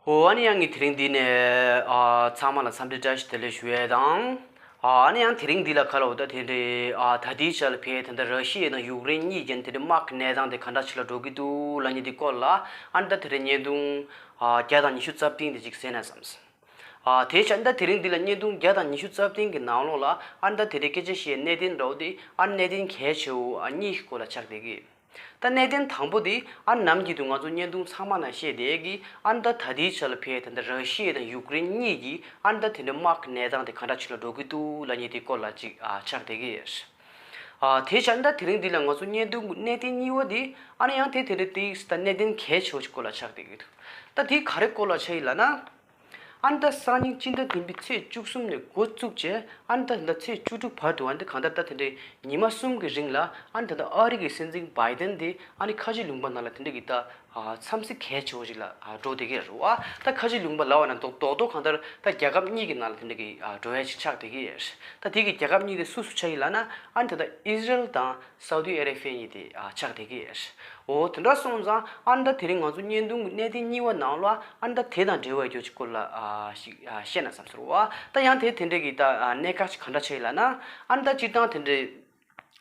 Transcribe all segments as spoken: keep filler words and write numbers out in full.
འོ། ཨ་ནི་ཡང་ངས་དེ་རིང་འདི་ནས་ཨ་ཚང་མ་ལ་འཚམས་འདྲི་བཀྲ་ཤིས་བདེ་ལེགས་ཞུ་ཡས་དང་། ཨ་ནི་ཡང་དེ་རིང་འདི་ལ་ག་ལ་འོ་ད་དེ་འདྲའི་ཨ་ད་ལྟའི་ཆ་ལ་ཕེ་ད་ལྟ་ར་ཤི་ཡ་དང་ཡུཀ་རེན་གཉིས་ཀྱི་དེ་འདྲའི་དམག་གི་གནས་སྟངས་དེ་ག་འདྲ་ཞིག་ལ་འགྲོ་གི་འདུག་ལབ་མཁན་དེ་སྐོར་ལ། ཨ་ནི་ད་དེ་རིང་བརྙན་ཐུང་ཨ་བརྒྱ་དང་ཉི་ཤུ་རྩ་བདུན་དེ་ཅིག་གསན་ན་བསམས། ཨ་དེ་བྱས་ད་དེ་རིང་འདི་ལ་བརྙན་ཐུང་བརྒྱ་དང་ཉི་ཤུ་རྩ་བདུན་གྱི་ནང་ལོགས་ལ་ཨ་ནི་ད་དེ་རིང་སྐད་ཆ་བཤད་གནད་དོན་འདྲ་བོ་དེ་ཨ་ནི་གནད་དོན་གལ་ཆེ་བོ་ཨ་གཉིས་ཀྱི་སྐོར་ལ་ཆགས་བསྡད་ཀྱི། ད་གནད་དོན་དང་པོ་དེ་ཨ་ནི་ནམ་རྒྱུན་དུ་ང་ཚོ་བརྙན་ཐུང་ཚང་མ་ནང་བཤད་བསྡད་ཀྱི་ཨ་ནི་ད་ད་ལྟའི་ཆ་ལ་ཕེ་ད་ལྟ་ར་ཤི་ཡ་དང་ཡུཀ་རེན་གཉིས་ཀྱི་ཨ་ནི་ད་དེ་འདྲའི་དམག་གི་གནས་སྟངས་དེ་ག་འདྲ་ཞིག་ལ་འགྲོ་གི་འདུག་ལབ་མཁན་དེ་སྐོར་ལ་ཅིག་ཨ་ཆགས་བསྡད་ཀྱི་ཡོད། ཨ་དེ་བྱས་ད་དེ་རིང་འདི་ལ་ང་ཚོ་བརྙན་ཐུང་གི་གནད་དོན་གཉིས་པ་དེ་ཨ་ནི་ཡང་དེ་དེ་འདྲའི་དེ་ད་གནད་དོན་གལ་ཆེ་བོ་ཞིག་སྐོར་ལ་ཆགས་བསྡད་ཀྱི་འདུག་ད་དེ་ག་རེ་སྐོར་ལ་ཆགས་ཡིན་ལབ་ན། ཨ་ནི་ད་སང་ཉིན་སྤྱི་ཟླ་བདུན་པའི་ཚེས་བཅུ་གསུམ་ནས་འགོ་བཙུགས་བྱས་ཨ་ནི་ད་ད་ཚེས་བཅུ་དྲུག་བར་དུ་ཨ་ནི་ད་གང་ལྟར་ད་དེ་འདྲའི་ཉི་མ་གསུམ་གྱི་རིང་ལ་ཨ་ནི་ད་ད་ཨ་རི་གི་སྲིད་འཛིན་བྷའི་ཏན་དེ་ཨ་ནི་ཁ་ཆེ་ལུང་པ་ནང་ལ་དེ་འདྲ་གི་ད་ཨ་འཚམས་གཟིགས་གལ་ཆེ་བོ་ཞིག་ལ་ཨ་འགྲོ་བསྡད་ཀྱི་རེད་བ། ད་ཁ་ཆེ་ལུང་པ་ལབ་པ་ན་རྡོག་རྡོག་རྡོག་གང་ལྟར་ད་རྒྱལ་ཁབ་གཉིས་ཀྱི་ནང་ལ་དེ་འདྲ་གི་ཨ་འགྲོ་ཡ་ཞིག་ཆགས་བསྡད་ཀྱི་རེད། ད་དེ་གི་རྒྱལ་ཁབ་གཉིས་དེ་སུ་སུ་ཆགས་ཡིན་ལབ་ན་ཨ་ནི་ད་ད་ཨི་ཟི་རལ་དང་སའུ་ཏི་ཨ་རེ་བྷི་ཡ་གཉིས་དེ་ཨ་ཆགས་བསྡད་ཀྱི་རེད། འོ་དེ་འདྲ་སོང་ཙང་ཨ་ནི་ད་དེ་རིང་ང་ཚོ་བརྙན་ཐུང་གི་གནད་དོན་གཉིས་པ་ནང་ལ་ཨ་ནི་ད་དེ་དང་འབྲེལ་བའི་རྒྱུ་ཅིག་སྐོར་ལ་ཨ་ཞིག་ཨ་བཤད་ན་བསམ་སོང་བ། ད་ཡང་དེ་དེ་འདྲ་གི་ད་ཨ་གནད་འགག་ཅིག་ག་འདྲ་ཆགས་ཡིན་ལབ་ན་ཨ་ནི་ད་སྤྱིར་བཏང་དེ་འདྲའི་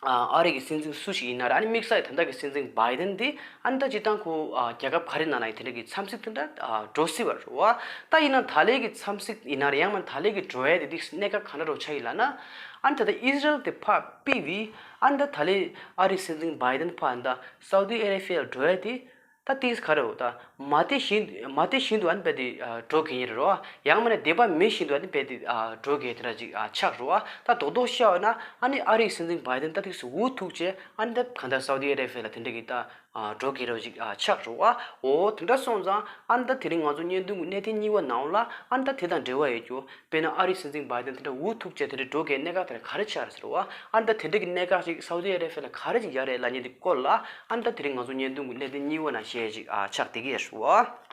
ཨ་ཨ་རི་གི་སྲིད་འཛིན་སུ་ཞིག་ཡིན་ན་རེད། ཨ་ནི་དམིགས་བསལ་ད་ལྟ་གི་སྲིད་འཛིན་བྷའི་ཏན་དེ་ཨ་ནི་ད་སྤྱིར་བཏང་ཁོ་ཨ་རྒྱལ་ཁབ་ག་རེ་ནང་ལ་ཡང་དེ་འདྲ་གི་འཚམས་གཟིགས་དེ་འདྲ་ཨ་འགྲོ་སྲིད་པ་རེད་བ། ད་ཡིན་ན་ད་ལན་གི་འཚམས་གཟིགས་ཡིན་ན་རེད། ཡང་མིན་ད་ལན་གི་འགྲོ་ཡ་དེ་དེ་གནད་འགག་ག་འདྲ་རུ་ཆགས་ཡིན་ལབ་ན་ཨ་ནི་ད་ལྟ་ཨི་ཟི་རལ་དེ་ཕར་ཕུད་པའི་ཨ་ནི་ད་ད་ལན་ཨ་རིའི་སྲིད་འཛིན་བྷའི་ཏན་ཕར་ད་སའུ་ཏི་ཨ་རེ་བྷི་ཡར་འགྲོ་ཡ་དེ་ད་ཏིས་ག་རེ་འོ་ད་མ་བདེ་བཞིན་མ་བདེ་བཞིན་དུ་ཨ་ནི་རྦད་དེ་ཨ་འགྲོ་གི་ཡིན་རེད་བ། ཡང་མིན་ན་བདེ་བ་མེད་བཞིན་དུ་ཨ་ནི་རྦད་དེ་ཨ་འགྲོ་གི་དེ་འདྲ་ཅིག་ཨ་ཆགས་རེད་བ། ད་རྡོག་རྡོག་བཤད་པ་ན་ཨ་ནི་ཨ་རིའི་སྲིད་འཛིན་བྷའི་ཏན་ད་ཏིས་འུ་ཐུག་བྱས་ཨ་ནི་ད་གང་ལྟར་སའུ་ཏི་ཨ་རེ་བྷི་ཡ་ལ་དེ་འདྲ་གི་ད་ཨ་འགྲོ་གི་རེད་ཅིག་ཨ་ཆགས་རེད་བ། འོ་དེ་འདྲ་སོང་ཙང་ཨ་ནི་ད་དེ་རིང་ང་ཚོ་བརྙན་ཐུང་གི་གནད་དོན་གཉིས་པ་ནང་ལ་ཨ་ནི་ད་དེ་དང་འབྲེལ་བ་ཡོད་རྒྱུ། དཔེར་ན་ཨ་རིའི་སྲིད་འཛིན་བྷའི་ཏན་དེ་འདྲ་འུ་ཐུག་བྱས་དེ་འདྲ་འགྲོ་གི་གནད་འགག་དེ་ག་རེ་ཆགས་རེད་ཟེར་བ། ཨ་ནི་ད་དེ་འདྲ་གི་གནད་འགག་ཅིག་སའུ་ཏི་ཨ་རེ་བྷི་ཡ་ལ་ག་རེ་ཅིག་ཡོད་རེད་ལབ་མཁན་དེ་སྐོར་ལ་ཨ་ནི་ད་དེ་རིང་ང་ཚོ་བརྙན་ཐུང་གི་གནད་དོན་གཉིས་པ་ནང་བཤད་ཅིག་ཨ་ཆགས་བསྡད་ཀྱི་ཡོད་རེད་བ།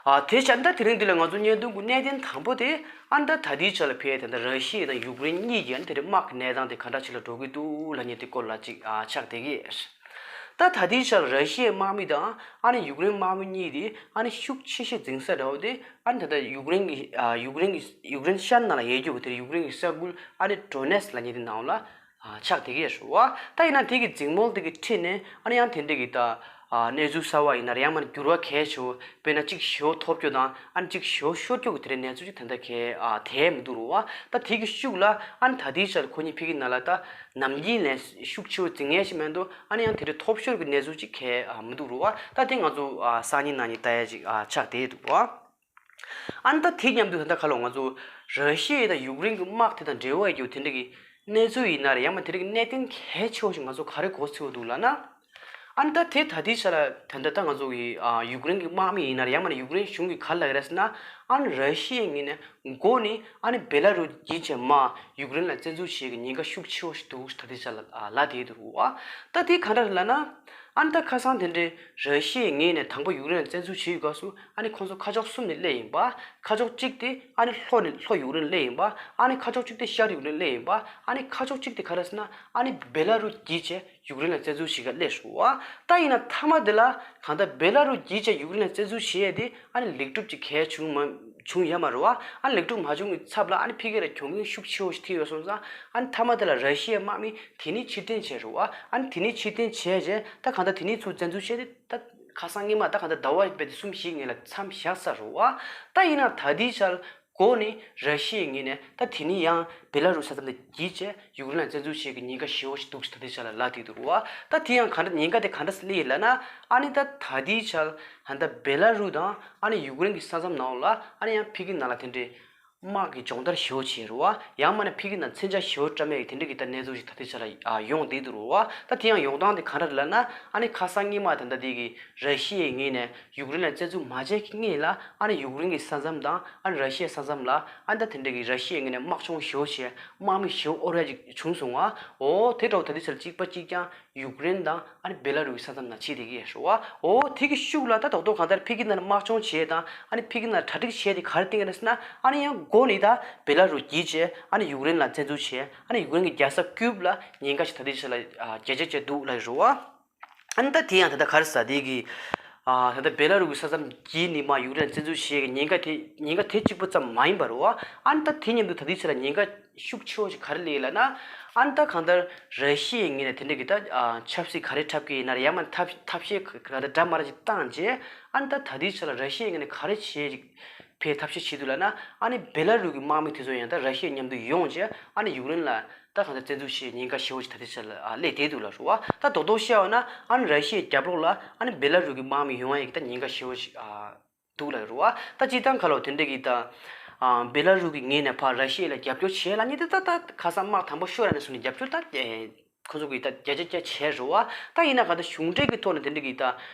ཨ་དེ་བྱས་ཨ་ནི་ད་དེ་རིང་འདི་ལ་ང་ཚོ་བརྙན་ཐུང་གི་གནད་དོན་དང་པོ་དེ་ཨ་ནི་ད་ད་ལྟའི་ཆ་ལ་ཕེ་ད་ལྟ་ར་ཤི་ཡ་དང་ཡུཀ་རེན་གཉིས་ཀྱི་ཨ་ནི་དེ་འདྲའི་དམག་གི་གནས་སྟངས་དེ་ག་འདྲ་ཅིག་ལ་འགྲོ་གི་འདུག་ལབ་མཁན་དེ་སྐོར་ལ་ཅིག་ཨ་ཆགས་བསྡད་ཀྱི་ཡོད་རེད། ད་ད་ལྟའི་ཆར་ར་ཤི་ཡའི་དམག་མི་དང་ཨ་ནི་ཡུཀ་རེན་དམག་མི་གཉིས་དེ་ཨ་ནི་ཤུགས་ཆེ་ཤོས་འཛིང་ས་འདྲ་བོ་དེ་ཨ་ནི་ད་ལྟ་ཡུཀ་རེན་གྱི་ཨ་ཡུཀ་རེན་གྱི་ཡུཀ་རེན་ཤར་ནང་ལ་ཡོད་རྒྱུ་བོ་དེ་ཡུཀ་རེན་གྱི་ས་ཁུལ་ཨ་ནི་ཌོ་ནེ་སི་ལབ་མཁན་དེ་ནང་ལ་ཨ་ཆགས་བསྡད་ཀྱི་ཡོད་རེད་བ། ད་ཡིན་ན་དེ་གི་འཛིང་མོལ་དེ་གི་འཁྲིས་ནས་ཨ་ནི་ཡང་དེ་འདྲ་གི་ད་ཨ་གནས་ཚུལ་གསར་བ་ཡིན་ན་རེད། ཡང་མིན་ན་འགྱུར་བ་གལ་ཆེ་བོ་དཔེར་ན་གཅིག་ཞེ་པོ་ཐོབ་རྒྱུ་དང་ཨ་ནི་གཅིག་ཞེ་པོ་ཤོར་རྒྱུ་གི་དེ་འདྲའི་གནས་ཚུལ་ཅིག་ད་ལྟ་གའི་ཨ་དེ་མི་འདུག་རེད་བ། ད་དེ་གི་ཤུགས་ལ་ཨ་ནི་ད་ལྟའི་ཆར་ཁོ་གཉིས་ཕ་གི་ནང་ལ་ད་ནམ་རྒྱུན་ལས་ཤུགས་ཆེ་བོ་འཛིང་མཁན་ཞིག་མེད་འདུག་ཨ་ནི་ཡང་དེ་འདྲའི་ཐོབ་ཤོར་གྱི་གནས་ཚུལ་ཅིག་གའི་ཨ་མི་འདུག་རུ་བ། ད་དེ་ང་ཚོ་ཨ་སང་ཉིན་གནངས་ཉིན་ལྟ་ཡ་ཅིག་ཨ་ཆགས་བསྡད་འདུག་བ། ཨ་ནི་ད་དེ་མཉམ་དུ་ད་ལྟ་ཁ་ལོ་ང་ཚོ་ར་ཤི་ཡ་དང་ཡུཀ་རེན་གྱི་དམག་དེ་དང་འབྲེལ་བ་ཡོད་རྒྱུ་དེ་འདྲ་གི་གནས་ཚུལ་ཡིན་ན་རེད། ཡང་མ་དེ་འདྲ་གི་གནད་དོན་གལ་ཆེ་བོ་ཞིག་ང་ཚོ་ག་རེ་གོ་ཚོད་འདུག་ལབ་ན། ཨ་ནི་ད་དེ་ད་ལྟའི་ཆ་ལ་ད་ལྟ་ད་ང་ཚོ་གི་ཨ་ཡུཀ་རེན་གྱི་དམག་མི་ཡིན་ན་རེད། ཡང་མ་ནི་ཡུཀ་རེན་གཞུང་གིས་ག་རེ་ལབ་ཀྱི་རེད་ཟེར་ན། ཨ་ནི་ར་ཤི་ཡའི་ངོས་ནས་འགོ་ནས་ཨ་ནི་བེ་ལ་རུ་བརྒྱུད་བྱས་མར་ཡུཀ་རེན་ལ་བཙན་འཛུལ་བྱེད་ཀྱི་ཉེན་ཁ་ཤུགས་ཆེ་བོ་ཞིག་འདུག་ད་ལྟའི་ཆ་ལ་ཨ་ལབ་བསྡད་འདུག་རུ་བ། ད་དེ་ག་འདྲ་རེད་ལབ་ན། ཨ་ནི་ད་ཁ་སང་དེ་འདྲའི་ར་ཤི་ཡའི་ངོས་ནས་དང་པོ་ཡུཀ་རེན་ལ་བཙན་འཛུལ་བྱེད་ཡོད་སྐབས་སུ་ཨ་ནི་ཁོང་ཚོ་ཁ་ཕྱོགས་གསུམ་ནས་སླེབས་ཡིན་པ། ཁ་ཕྱོགས་གཅིག་དེ་ཨ་ནི་ལྷོ་ནས་ལྷོ་ཡུཀ་རེན་སླེབས་ཡིན་པ། ཨ་ནི་ཁ་ཕྱོགས་གཅིག་དེ་ཤར་ཡུཀ་རེན་སླེབས་ཡིན་པ། ཨ་ནི་ཁ་ཕྱོགས་གཅིག་དེ་ག་རེ་ཟེར་ན་ཨ་ནི་བེ་ལ་རུ་བརྒྱུད་བྱས་ཡུཀ་རེན་ལ་བཙན་འཛུལ་བྱེད་ག་སླེབས་སོང་བ། ད་ཡིན་ན་མཐའ་མ་དེ་ལ་གང་ལྟར་བེ་ལ་རུ་བརྒྱུད་བྱས་ཡུཀ་རེན་ལ་བཙན་འཛུལ་བྱེད་ཡས་དེ་ཨ་ནི་ལེགས་གྲུབ་ཅིག་གལ་བྱུང་མ་བྱུང་ཡོད་མ་རེད་བ། ཨ་ནི་ལེགས་གྲུབ་མ་བྱུང་གི་ཚབ་ལ་ཨ་ནི་ཕ་གི་ལ་གྱོང་གུན་ཤུགས་ཆེ་བོ་ཞིག་ཐེབས་ཡོད་སོང་ཙང་ཨ་ནི་མཐའ་མ་དེ་ལ་ར་ཤི་ཡའི་དམག་མི་དེ་ནས་ཕྱིར་འཐེན་བྱས་རེད་བ། ཨ་ནི་དེ་ནས་ཕྱིར་འཐེན་བྱས་རྗེས་ད་གང་ལྟར་དེ་ནས་ཚུར་བཙན་འཛུལ་བྱས་ཏེ་ད་ཁ་སང་སྔོན་མ་ད་གང་ལྟར་ཟླ་བ་བརྒྱད་དེ་གསུམ་བཞི་སྔོན་ལ་མཚམས་བཞག་ཚར་རེད་བ། ད་ཡིན་ན་ད་ལྟའི་ཆར་འགོ་ནས་ར་ཤི་ཡའི་ངོས་ནས་ད་དེ་ནས་ཡང་བེ་ལ་རུ་ས་མཚམས་དེ་བརྒྱུད་བྱས་ཡུཀ་རེན་ལ་བཙན་འཛུལ་བྱེད་ཀྱི་ཉེན་ཁ་ཞེ་པོ་ཞིག་འདུག་ཅེས་ད་ལྟའི་ཆ་ལ་ལབ་བསྡད་འདུག་རུ་བ། ད་དེ་ཡང་ག་འདྲ་ཉེན་ཁ་དེ་ག་འདྲ་སླེབས་ཡོད་ལབ་ན། ཨ་ནི་ད་ད་ལྟའི་ཆར་ད་ལྟ་བེ་ལ་རུ་དང་ཨ་ནི་ཡུཀ་རེན་གྱི་ས་མཚམས་ནང་ལ་ཨ་ནི་ཡང་ཕ་གི་ནང་ལ་དེ་འདྲའི་དམག་གི་སྦྱོང་བརྡར་ཞེ་པོ་བྱས་རེད་བ། ཡང་མིན་ན་ཕ་གི་ནང་མཚོན་ཆ་ཞེ་པོ་བཀྲམ་ཡས་ཀྱི་དེ་འདྲ་གི་ད་གནས་ཚུལ་ཞིག་ད་ལྟའི་ཆ་ལ་ཨ་ཡོང་བསྡད་འདུག་རུ་བ། ད་དེ་ཡང་ཡོང་སྟངས་དེ་ག་འདྲ་རེད་ལབ་ན། ཨ་ནི་ཁ་སང་སྔོན་མ་ད་ལྟ་དེ་གི་ར་ཤི་ཡའི་ངོས་ནས་ཡུཀ་རེན་ལ་བཙན་འཛུལ་མ་བྱས་ཀྱི་སྔོན་ལ་ཨ་ནི་ཡུཀ་རེན་གྱི་ས་མཚམས་དང་ཨ་ནི་ར་ཤི་ཡའི་ས་མཚམས་ལ་ཨ་ནི་ད་དེ་འདྲ་གི་ར་ཤི་ཡའི་ངོས་ནས་དམག་སྦྱོང་ཞེ་པོ་བྱས་དམག་མི་ཞེ་པོ་དབོར་ཡ་ཅིག་བྱུང་སོང་བ། འོ་དེ་འདྲ་བོ་ད་ལྟའི་ཆ་ལ་གཅིག་པ་གཅིག་རྐྱང་ཡུཀ་རེན་དང་ཨ་ནི་བེ་ལ་རུ་གི་ས་མཚམས་ནང་བྱེད་བསྡད་ཀྱི་ཡོད་རེད་བ། འོ་དེ་གི་ཤུགས་ལ་ད་རྡོག་རྡོག་གང་ལྟར་ཕ་གི་ནང་ལ་དམག་སྦྱོང་བྱེད་དང་ཨ་ནི་ཕ་གི་ནང་ལ་གྲ་སྒྲིག་བྱེད་དེ་ག་རེ་བསྟན་གྱི་རེད་ཟེར་ན། ཨ་ནི་ཡང་འགོ་ནས་ད་བེ་ལ་རུ་བརྒྱུད་བྱས་ཨ་ནི་ཡུཀ་རེན་ལ་བཙན་འཛུལ་བྱས་ཨ་ནི་ཡུཀ་རེན་གྱི་རྒྱལ་ས་ཀིབ་ལ་ཉེན་ཁ་ཞིག་ད་ལྟའི་ཆ་ལ་ཨ་རྒྱ་ཆེ་བྱས་འདུག་ལབ་ཀྱི་རེད་བ། ཨ་ནི་ད་དེ་ཡང་ད་ལྟ་ག་རེ་ཟེར་དེ་གི་ ཨ་ད་ལྟ་བེ་ལ་རུ་གི་ས་མཚམས་བརྒྱུད་ནས་མར་ཡུཀ་རེན་བཙན་འཛུལ་བྱེད་ཀྱི་ཉེན་ཁ་དེ་ཉེན་ཁ་དེ་གཅིག་པུ་ཙམ་མ་ཡིན་པ་རེད་བ། ཨ་ནི་ད་དེ་མཉམ་དུ་ད་ལྟའི་ཆ་ལ་ཉེན་ཁ་ཤུགས་ཆེ་བ་ཞིག་ག་རེ་སླེབས་ཡོད་ལབ་ན། ཨ་ནི་ད་གང་ལྟར་ར་ཤི་ཡའི་ངོས་ནས་དེ་འདྲ་གི་ད་ཨ་ཆབ་སྲིད་ག་རེ་འཁྲབ་ཀྱི་ཡིན་ན་རེད། ཡང་མིན་ཐབས་ཐབས་ཤེས་ག་རེ་འདྲ་མ་འདྲ་ཞིག་བཏང་རྗེས། ཨ་ནི་ད་ད་ལྟའི་ཆ་ལ་ར་ཤི་ཡའི་ངོས་ནས་ག་རེ་བྱེད་ཅིག་ཕའི་ཐབས་ཤེས་བྱེད་འདུག་ལབ་ན། ཨ་ནི་བེ་ལ་རུ་གི་དམག་མི་དེ་ཚོ་ཡང་ད་ར་ཤི་ཡ་མཉམ་དུ་ཡོང་རྗེས་ཨ་ནི་ཡུཀ་རེན་ལ་ད་གང་ལྟར་བཙན་འཛུལ་བྱེད་ཉེན་ཁ་ཞེ་པོ་ཞིག་ད་ལྟའི་ཆ་ལ་ཨ་སླེབས་བསྡད་འདུག་ལབ་རེད་བ། ད་རྡོག་རྡོག་བཤད་པ་ན་ཨ་ནི་ར་ཤི་ཡའི་རྒྱབ་ལོགས་ལ་ཨ་ནི་བེ་ལ་རུ་གི་དམག་མི་ཡོང་ཡ་གི་ད་ཉེན་ཁ་ཞེ་པོ་ཞིག་ཨ་འདུག་ལབ་རེད་བ། ད་སྤྱིར་བཏང་ཁ་ལོ་དེ་འདྲ་གི་ད་ཨ་བེ་ལ་རུ་གི་ངོས་ནས་ཕར་ར་ཤི་ཡ་ལ་རྒྱབ་སྐྱོར་བྱེད་ལབ་མཁན་དེ་ད་ད་ཁ་སང་དམག་དང་པོ་ཤོར་ཡ་ནས་བཟུང་ནས་རྒྱབ་སྐྱོར་ད་ཁོ་ཚོ་གིས་ད་བརྒྱ་ཆ་བརྒྱ་བྱས་རེད་བ། ད་ཡིན་ན་ག་ད་གཞུང་འབྲེལ་གྱི་ཐོག་ནས་དེ་འདྲ་གི་ད་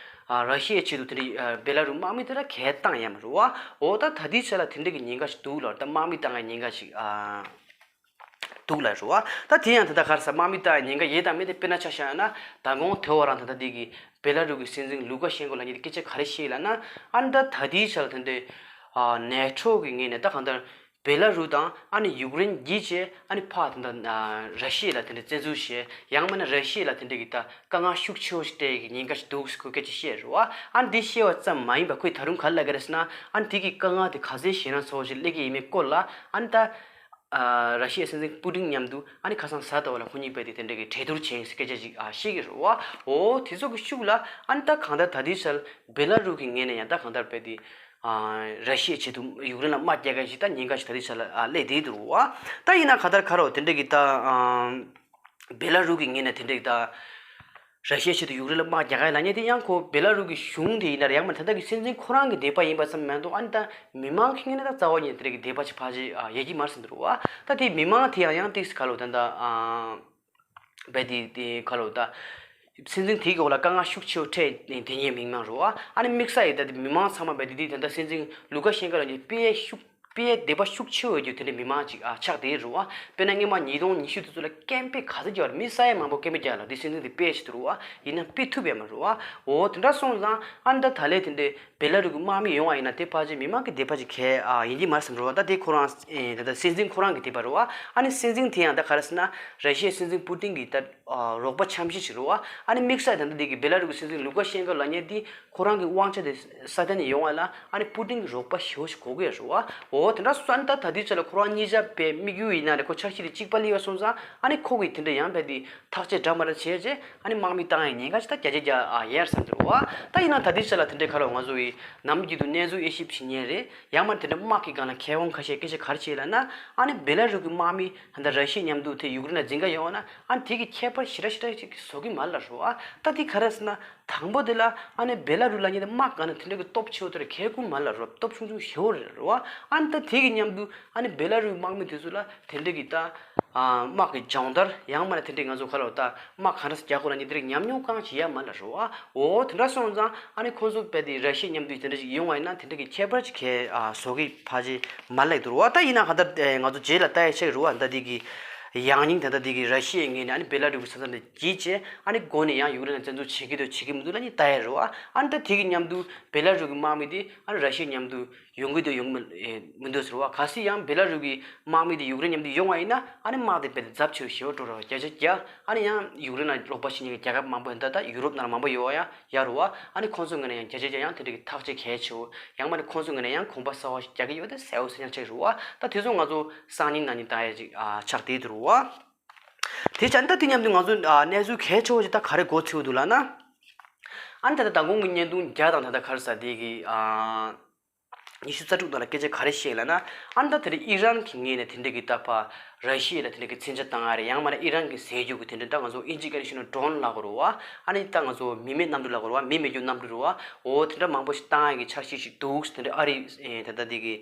ཨ་ར་ཤི་ཡའི་ཆེད་དུ་དེ་འདྲ་ཨ་བེ་ལ་རུ་དམག་མི་དེ་ད་གས་བཏང་ཡ་མ་རེད་བ། འོ་ད་ད་ལྟའི་ཆ་ལ་དེ་འདྲ་གི་ཉེན་ཁ་ཞིག་འདུག་ལབ། ད་དམག་མི་བཏང་ཡ་ཉེན་ཁ་ཞིག་ཨ་འདུག་ལབ་རེད་བ། ད་དེ་ཡང་ད་ལྟ་ག་རེ་ཟ་དམག་མི་བཏང་ཡ་ཉེན་ཁ་ཡོད་དང་མེད་དེ་དཔེར་ན་ཆ་བཞག་ན་མདང་དགོང་དེ་བ་རང་ད་ལྟ་འདི་གི་བེ་ལ་རུ་གི་སྲིད་འཛིན་ལུ་ཀ་ཤེན་ཀོ་ལབ་མཁན་དེ་སྐད་ཆ་ག་རེ་བཤད་ལབ་ན། ཨ་ནི་ད་ད་ལྟའི་ཆ་ལ་དེ་འདྲ་ཨ་ནེ་ཊོ་གི་ངོས་ནས་ད་གང་ལྟར་བེ་ལ་རུ་དང་ཨ་ནི་ཡུཀ་རེན་བརྒྱུད་བྱས་ཨ་ནི་ཕར་དེ་འདྲ་ཨ་ར་ཤི་ཡ་ལ་དེ་འདྲ་བཙན་འཛུལ་བྱས། ཡང་མིན་ན་ར་ཤི་ཡ་ལ་དེ་འདྲ་གི་ད་དཀའ་ངལ་ཤུགས་ཆེ་བོ་ཞིག་སྤྲད་ཀྱི་ཉེན་ཁ་ཞིག་འདུག་ཟེར་ཁོས་སྐད་ཆ་བཤད་རེད་བ། ཨ་ནི་འདི་བཤད་པ་ཙམ་མ་ཡིན་པ་ཁོས་ད་རུང་ག་རེ་ལབ་ཀྱི་རེད་ཟེར་ན། ཨ་ནི་དེ་གི་དཀའ་ངལ་དེ་ག་ཚོད་ཞེད་སྣང་ཚ་བོ་ཞིག་སླེབས་ཀྱི་ཡིན་མིན་སྐོར་ལ་ཨ་ནི་ད་ཨ་ར་ཤི་ཡའི་སྲིད་འཛིན་པུ་ཏིན་མཉམ་དུ་ཨ་ནི་ཁ་སང་གཟའ་ཟླ་བ་ལ་ཁོ་གཉིས་བར་དེ་དེ་འདྲ་གི་གྲོས་བསྡུར་བྱས་ཟེར་སྐད་ཆ་ཞིག་ཨ་བཤད་ཀྱི་རེད་བ། འོ་དེ་ཚོ་གི་ཤུགས་ལ་ཨ་ནི་ད་གང་ལྟར་ད་ལྟའི་ཆར་བེ་ལ་རུ་གི་ངོས་ནས་ཡང་ད་གང་ལྟར་བར་དེ་ཨ་ར་ཤི་ཡའི་ཆེད་དུ་ཡུཀ་རེན་ལ་དམག་རྒྱག་མཁན་ཞིག་ད་ཉེན་ཁ་ཞིག་ད་ལྟའི་ཆར་ལ་ཨ་སླེབས་བསྡད་འདུག་བ། ད་ཡིན་ན་ག་ལྟར་ཁ་རོ་དེ་འདྲ་གི་ད་ཨ་བེ་ལ་རུ་གི་ངོས་ནས་དེ་འདྲ་གི་ད་ར་ཤི་ཡའི་ཆེད་དུ་ཡུཀ་རེན་ལ་དམག་རྒྱག་ག་ལབ་མཁན་དེ་ཡང་ཁོ་བེ་ལ་རུ་གི་གཞུང་དེ་ཡིན་ན་རེད། ཡང་མིན་ད་ལྟ་གི་སྲིད་འཛིན་ཁོ་རང་གི་འདོད་པ་ཡིན་པ་ཙམ་མ་གཏོགས་ཨ་ནི་ད་མི་མང་གི་ངོས་ནས་ད་རྩ་བ་ཉིད་དེ་འདྲ་གི་འདོད་པ་ཅིག་ཕལ་ཆེར་ཨ་ཡོད་ཀྱི་མ་རེད་བསམ་གྱི་འདུག་བ། ད་དེ་མི་མང་དེ་ཡང་ཡང་ཏིག་སི་ཁ་ལོ་ད་ད་ཨ་བས་དེ་དེ་ཁ་ལོ་ད་སྲིད་འཛིན་དེའི་འོག་ལ་དཀའ་ངལ་ཤུགས་ཆེ་བོ་འཕྲད་དེ་ཉེ་མི་མང་རུ་བ། ཨ་ནི་དམིགས་བསལ་ཡིན་ད་དེ་མི་མང་ཚང་མ་བས་དེ་དེ་ད་ད་སྲིད་འཛིན་ལུ་ཀ་ཤེན་ཀ་ལ་ཉེ་དཔེ་ཤུགས་དཔེ་དད་པ་ཤུགས་ཆེ་བོ་ཡོད་རྒྱུ་དེ་འདྲའི་མི་མང་ཅིག་ཨ་ཆགས་བསྡད་རེད་བ། དཔེར་ན་སྔོན་མ་ཉིས་སྟོང་ཉི་ཤུ་དེ་ཚོ་ལ་ཀེམ་པེ་ག་ཚོད་རྒྱག་རེད། མི་ས་ཡ་མང་པོ་ཀེམ་པེ་རྒྱག་ལ་དེ་སྲིད་འཛིན་དེ་དཔེ་ཞིག་ཏུ་རུ་བ། ཡིན་ན་དཔེ་ཐུབ་ཡ་མ་རུ་བ། འོ་དེ་འདྲ་སོང་ཙང་ཨ་ནི་ད་ད་ལས་དེ་འདྲའི་བེ་ལ་རུ་གི་དམག་མི་ཡོང་བ་ཡིན་ན་དེ་ཕལ་ཆེར་མི་མང་གི་དད་པ་ཅིག་གས་ཨ་ཡིན་གྱི་མ་རེད་བསམ་རུ་བ། ད་དེ་ཁོ་རང་ཨེ་ད་ད་སྲིད་འཛིན་ཁོ་རང་གི་དད་པ་རུ་བ། ཨ་ནི་སྲིད་འཛིན་དེ་ཡང་ད་ག་རེ་ཟེར་ན་ར་ཤི་ཡའི་སྲིད་འཛིན་པུ་ཏིན་གི་ད་ཨ་རོགས་པ་འཆམ་གཞི་ཞིག་རུ་བ། ཨ་ནི་དམིགས་བསལ་ད་ད་དེ་གི་བེ་ལ་རུ་གི་སྲིད་འཛིན་ལུ་ཀ་ཤེན་ཀ་ལབ་མཁན་དེ་ཁོ་རང་གི་དབང་ཆ་དེ་སྲ་བརྟན་ནས་ཡོང་བ་ལ་ཨ་ནི་པུ་ཏིན་གྱི་རོགས་པ་ཞེ་པོ་ཞིག་དགོས་ཀྱི་ཡོད་རེད་བ། འོ་དེ་འདྲ་སོང་ཙང་ད་ད་དུས་ཚོད་ལ་ཁོ་རང་གཉིས་ཆ་པའི་དམིགས་ཡུལ་ཡིན་ན་རེད། ཁོ་འཆར་གཞི་དེ་གཅིག་པ་སླེབས་ཡོད་སོང་ཙང་ཨ་ནི་ཁོ་གིས་དེ་འདྲ་ཡང་བས་དེ་ཐག་གཅོད་འདྲ་མ་འདྲ་བྱས་རྗེས་ཨ་ནི་དམག་མི་བཏང་ཡའི་ཉེན་ཁ་ཞིག་ད་བརྒྱ་ཆ་བརྒྱ་ཨ་ཡོད་བསམ་གྱི་རེད་བ། ད་ཡིན་ན་ད་དུས་ཚོད་ལ་དེ་འདྲའི་ཁ་ལོ་ང་ཚོ་ཡི་ནམ་རྒྱུན་དུ་གནས་ཚུལ་དབྱེ་ཞིབ་བྱེད་མཁན་རེད། ཡང་མ་དེ་འདྲ་དམག་གི་སྒང་ལ་མཁས་དབང་ཁ་ཤས་སྐད་ཆ་ག་རེ་བྱས་ལབ་ན། ཨ་ནི་བེ་ལ་རུ་གི་དམག་མི་ད་ལྟ་ར་ཤི་ཡ་མཉམ་དུ་དེ་ཡུཀ་རེན་ལ་འཛིང་ག་ཡོང་བ་ན་ཨ་ནི་དེ་གི་ཁྱད་པར་ཞེ་དྲག་ཞེ་དྲག་ཅིག་བཟོ་གི་མ་རེད་ལབ་རེད་བ། ད་དེ་ག་རེ་ཟེར་ན། དང་པོ་དེ་ལ་ཨ་ནི་བེ་ལ་རུ་ལབ་མཁན་དེ་དམག་སྒང་ནས་དེ་འདྲ་གི་སྟོབས་ཆེ་བོ་དེ་ར་གལ་ཁུངས་མ་ལ་རོ་སྟོབས་ཆུང་ཆུང་ཞེ་བོ་རེད་རོ། ཨ་ནི་ད་དེ་གི་མཉམ་དུ་ཨ་ནི་བེ་ལ་རུའི་དམག་མི་དེ་ཚོ་ལ་དེ་འདྲ་གི་ད་ཨ་དམག་གི་སྦྱོང་བརྡར་ཡང་མ་ན་དེ་འདྲ་ང་ཚོ་ཁ་ལོ་ད་དམག་ག་འདྲ་རྒྱག་དགོས་ལབ་མཁན་དེ་འདྲ་ཉམས་མྱོང་གང་ཞིག་ཡ་མ་ལ་རོ། འོ་དེ་འདྲ་སོང་ཙང་ཨ་ནི་ཁོང་ཚོ་བས་དེ་ར་ཤི་ཡ་མཉམ་དུ་དེ་འདྲ་ཞིག་ཡོང་བ་ཡིན་ན་དེ་འདྲ་གི་ཁྱད་པར་ཅིག་གལ་ཨ་བཟོ་གི་ཕལ་ཆེར་མ་ལེགས་འདུག་རོ། ད་ཡིན་ན་ག་ད་ཨེ་ང་ཚོ་རྗེས་ལ་ལྟ་ཡ་ཆེ་རོ། ཨ་ད་དེ་གི་ཡང་སྙིང་ད་ད་དེ་གི་ར་ཤི་ཡའི་ངོས་ནས་ཨ་ནི་བེ་ལ་རུ་གི་ས་མཚམས་དེ་བརྒྱུད་བྱས་ཨ་ནི་འགོ་ནས་ཡང་ཡུཀ་རེན་ལ་བཙན་འཛུལ་བྱེད་ཀྱི་འདུག་བྱེད་ཀྱི་མི་འདུག་ལབ་ནི་ལྟ་ཡ་རེད་བ། ཨ་ནི་ད་དེ་གི་མཉམ་དུ་བེ་ལ་རུ་གི་དམག་མི་དེ་ཨ་ནི་ར་ཤི་ཡ་མཉམ་དུ་ཡོང་གི་འདུག་ཡོང་གི་མི་ཨེ་མི་འདུག་ཟེར་བ། གལ་སྲིད་ཡང་བེ་ལ་རུ་གི་དམག་མི་དེ་ཡུཀ་རེན་མཉམ་དུ་ཡོང་བ་ཡིན་ན་ཨ་ནི་དམག་དེ་རྦད་དེ་ཚབས་ཆེ་བ་ཞེ་པོ་འགྲོ་ར་བ། བརྒྱ་ཆ་བརྒྱ། ཨ་ནི་ཡང་ཡུཀ་རེན་ལ་རོགས་པ་བྱེད་མཁན་གྱི་རྒྱལ་ཁབ་མང་པོ་ཡིན་ད་ད་ཡུ་རོབ་ནང་ལ་མང་པོ་ཡོད་བ། ཡ་ཡ་རུ་བ། ཨ་ནི་ཁོང་ཚོ་ངོས་ནས་ཡང་བརྒྱ་ཆ་བརྒྱ་ཡང་དེ་འདྲ་གི་ཐག་གཅོད་གལ་ཆེ་བོ། ཡང་མ་ནི་ཁོང་ཚོ་ངོས་ནས་ཡང་གོམ་པ་གསར་བ་ཞིག་རྒྱག་གི་ཡོད་དེ་གསལ་བོ་གསལ་རྐྱང་ཆགས་རུ་བ། ད་དེ་ཚོ་ང་ཚོ་སང་ཉིན་གནངས་ཉིན་ལྟ་ཡ་ཅིག་ཨ་ཆགས་བསྡད་འདུག་རུ་བ། དེ་ཆ་ནི་ད་དེ་མཉམ་དུ་ང་ཚོ་ཨ་གནས་ཚུལ་གལ་ཆེ་བོ་ཞིག་ད་ག་རེ་འགོ་ཚུགས་འདུག་ལབ་ན། ཨ་ནི་ད་ལྟ་མདང་དགོང་གི་བརྙན་ཐུང་བརྒྱ་དང་ད་ལྟ་ག་རེ་ཟ་དེ་གི་ཨ་ཉི་ཤུ་རྩ་དྲུག་ནང་ལ་སྐད་ཆ་ག་རེ་བཤད་ལབ་ན། ཨ་ནི་ད་དེ་རིང་ཨི་རན་གྱི་ངོས་ནས་དེ་འདྲ་གི་ད་ཕར་ར་ཤི་ཡ་ལ་དེ་འདྲ་གི་མཚོན་ཆ་བཏང་ཡ་རེད། ཡང་མ་ན་ཨི་རན་གྱི་ཟས་རྒྱུ་གི་དེ་འདྲ་ད་ང་ཚོ་ཨིན་ཇི་སྐད་ནས་ཞུས་ན་ཌོ་རོན་ལབ་དགོས་རེད་བ། ཨ་ནི་ད་ང་ཚོ་མི་མེད་གནམ་གྲུ་ལབ་དགོས་རེད་བ། མི་མེད་རྒྱུ་གནམ་གྲུ་རེད་བ། འོ་དེ་འདྲ་མང་པོ་ཞིག་བཏང་ཡ་གི་འཆར་གཞི་ཞིག་འདུག་དེ་འདྲ་ཨ་རི་ཨེ་ད་ལྟ་དེ་གི་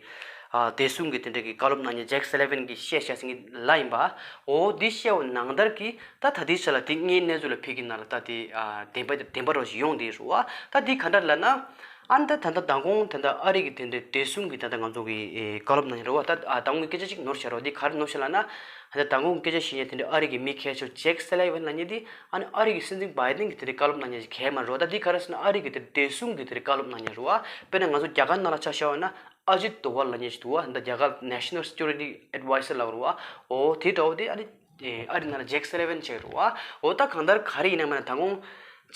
ཨ་བདེ་སྲུང་གི་དེ་འདྲ་གི་བཀའ་སློབ་གནང་མཁན་ཇེཀ་སེ་ལི་ཝན་གྱིས་བཤད་བཞག་ཟིན་གི་ལབ་ཡིན་པ། འོ་འདི་བཤད་པ་ནང་ལྟར་གྱི་ད་ད་ལྟའི་ཆ་ལ་དེ་ངའི་གནས་ཚུལ་ལ་ཕེབས་ཀྱི་ནང་ལ་ད་དེ་ཨ་བདེན་པ་བདེན་པ་རོ་ཞིག་ཡོང་བསྡད་རེད་བ། ད་འདི་ག་འདྲ་ལབ་ན། ཨ་ནི་ད་ད་ལྟ་མདང་དགོང་ད་ལྟ་ཨ་རི་གི་དེ་འདྲའི་བདེ་སྲུང་གི་ད་ལྟ་ང་ཚོ་གི་ཨེ་བཀའ་སློབ་གནང་མཁན་རེད་བ། ད་ཨ་མདང་དགོང་གི་སྐད་ཆ་ཅིག་ནོར་བཞག་རོགས། འདི་ག་རེ་ནོར་བཞག་ལབ་ན། ད་ལྟ་མདང་དགོང་སྐད་ཆ་བཤད་མཁན་དེ་འདྲ་ཨ་རི་གི་མི་མཁས་མཆོག་ཇེཀ་སེ་ལི་ཝན་ལབ་མཁན་དེ་ཨ་ནི་ཨ་རི་གི་སྲིད་འཛིན་བྷའི་ཌེན་གི་དེ་འདྲའི་བཀའ་སློབ་གནང་མཁན་ཞིག་གས་མ་རེད་བ། ད་འདི་ག་རེ་ཟེར་ན་ཨ་རི་གི་དེ་བདེ་སྲུང་གི་དེ་འདྲའི་བཀའ་སློབ་གནང་མཁན་རེད་བ། དཔེར་ན་ང་ཚོ་རྒྱ་གར་ནང་ལ་ཆ་བཞག་པ་ན་ཨ་ཇིད་དོ་ཝལ་ལབ་མཁན་ཞིག་འདུག་བ། ད་རྒྱ་གར་National Security Adviser་ལབ་རེད་བ། འོ་དེ་འདྲ་བོ་དེ་ཨ་ནི་ཨ་རི་ནང་ལ་ཇེཀ་སེ་ལི་ཝན་ཅིག་རེད་བ། འོ་ད་གང་ལྟར་ག་རེ་ཡིན་ན་མིན་ན་མདང་དགོང་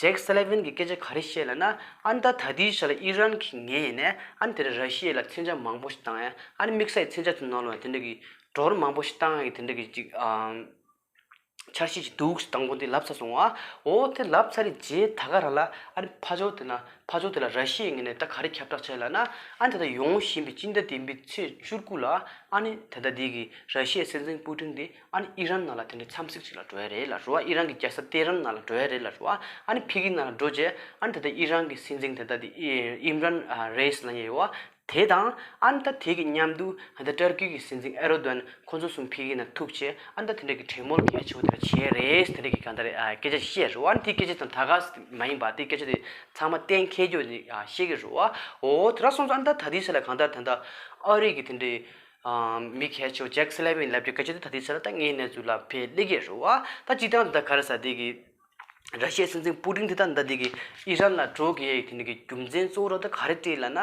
ཇེག་སེ་ལེ་ཝིན་གྱིས་སྐད་ཆ་ག་རེ་བཤད་ལབ་ན། ཨ་ནི་ད་ད་ལྟའི་ཆ་ལ་ཨི་རན་གྱི་ངོས་ནས་ཨ་ནི་དེ་འདྲ་ར་ཤི་ཡ་ལ་མཚོན་ཆ་མང་པོ་ཞིག་བཏང་ཡ། ཨ་ནི་དམིགས་བསལ་མཚོན་ཆ་དེ་ནང་ལོགས་དེ་འདྲ་གི་ཌོ་ལར་མང་པོ་ཞིག་བཏང་ཡ་གི་དེ་འདྲ་གི་ཅིག་ཨམ། འཆར་གཞི་ཅིག་འདུག་ཟེར་དང་པོ་དེ་ལབ་ཚར་སོང་བ། འོ་དེ་ལབ་ཚར་རྗེས་ད་ག་རང་ལ་ཨ་ནི་ཕར་ཕྱོགས་དེ་ན་ཕར་ཕྱོགས་དེ་ལ་ར་ཤི་ཡའི་ངོས་ནས་ད་ག་རེ་ཁྱབ་བསྒྲགས་བྱས་ལབ་ན། ཨ་ནི་ད་ལྟ་ཡོང་བཞིན་པའི་སྤྱི་ཟླ་བདུན་པའི་ཚེས་བཅུ་དགུ་ལ་ཨ་ནི་ད་ལྟ་འདི་གི་ར་ཤི་ཡའི་སྲིད་འཛིན་པུ་ཏིན་དེ་ཨ་ནི་ཨི་རན་ནང་ལ་དེ་འདྲའི་འཚམས་གཟིགས་ཅིག་ལ་འགྲོ་ཡ་རེད་ལབ་རེད་བ། ཨི་རན་གྱི་རྒྱལ་ས་ཏེ་རན་ནང་ལ་འགྲོ་ཡ་རེད་ལབ་རེད་བ། ཨ་ནི་ཕ་གི་ནང་ལ་འགྲོ་རྗེས་ཨ་ནི་ད་ལྟ་ཨི་རན་གྱི་སྲིད་འཛིན་དེ་ད་དེ་ཨི་ཨིམ་རན་ཨ་རེས་ལབ་མཁན་ཡོད་བ། དེ་དང་ཨ་ནི་ད་དེ་གི་མཉམ་དུ་ད་ལྟ་ཏར་ཀི་གི་སྲིད་འཛིན་ཨེར་རྡོ་གྷན་ཁོང་ཚོ་གསུམ་ཕ་གི་ནང་ཐུག་བྱས་ཨ་ནི་ད་དེ་འདྲ་གི་གྲོས་མོལ་གལ་ཆེ་བོ་དེ་འདྲ་བྱས་རེད། དེ་འདྲ་གི་གང་ལྟར་ཨ་སྐད་ཆ་བཤད་རེད་བ། ཨ་ནི་དེ་སྐད་ཆ་དང་ད་ག་མ་ཡིན་པ་དེ་སྐད་ཆ་དེ་ཚང་མ་གཏན་འཁེལ་རྒྱུ་ནི་ཨ་བཤད་ཀྱི་རེད་བ། འོ་དེ་འདྲ་སོང་ཙང་ཨ་ནི་ད་ད་ལྟའི་ཆ་ལ་གང་ལྟར་ད་ལྟ་ཨ་རི་གི་དེ་འདྲའི་ཨ་མི་གལ་ཆེ་བོ་ཇེག་སེ་ལེ་ཝིན་ལབ་ཀྱི་སྐད་ཆ་དེ་ད་ལྟའི་ཆ་ལ་ད་ངའི་གནས་ཚུལ་ལ་ཕེབས་སླེབས་ཀྱི་རེད་བ། ད་སྤྱིར་བཏང་ད་ག་རེ་ཟེར་དེ་གི་ར་ཤི་ཡའི་སྲིད་འཛིན་པུ་ཏིན་དེ་ད་ད་འདི་གི་ཨི་རན་ལ་འགྲོ་གི་ཡ་ཡི་དེ་འདྲ་གི་རྒྱུ་མཚན་གཙོ་བོ་ར་ད་ག་རེ་སྤྲད་ལབ་ན།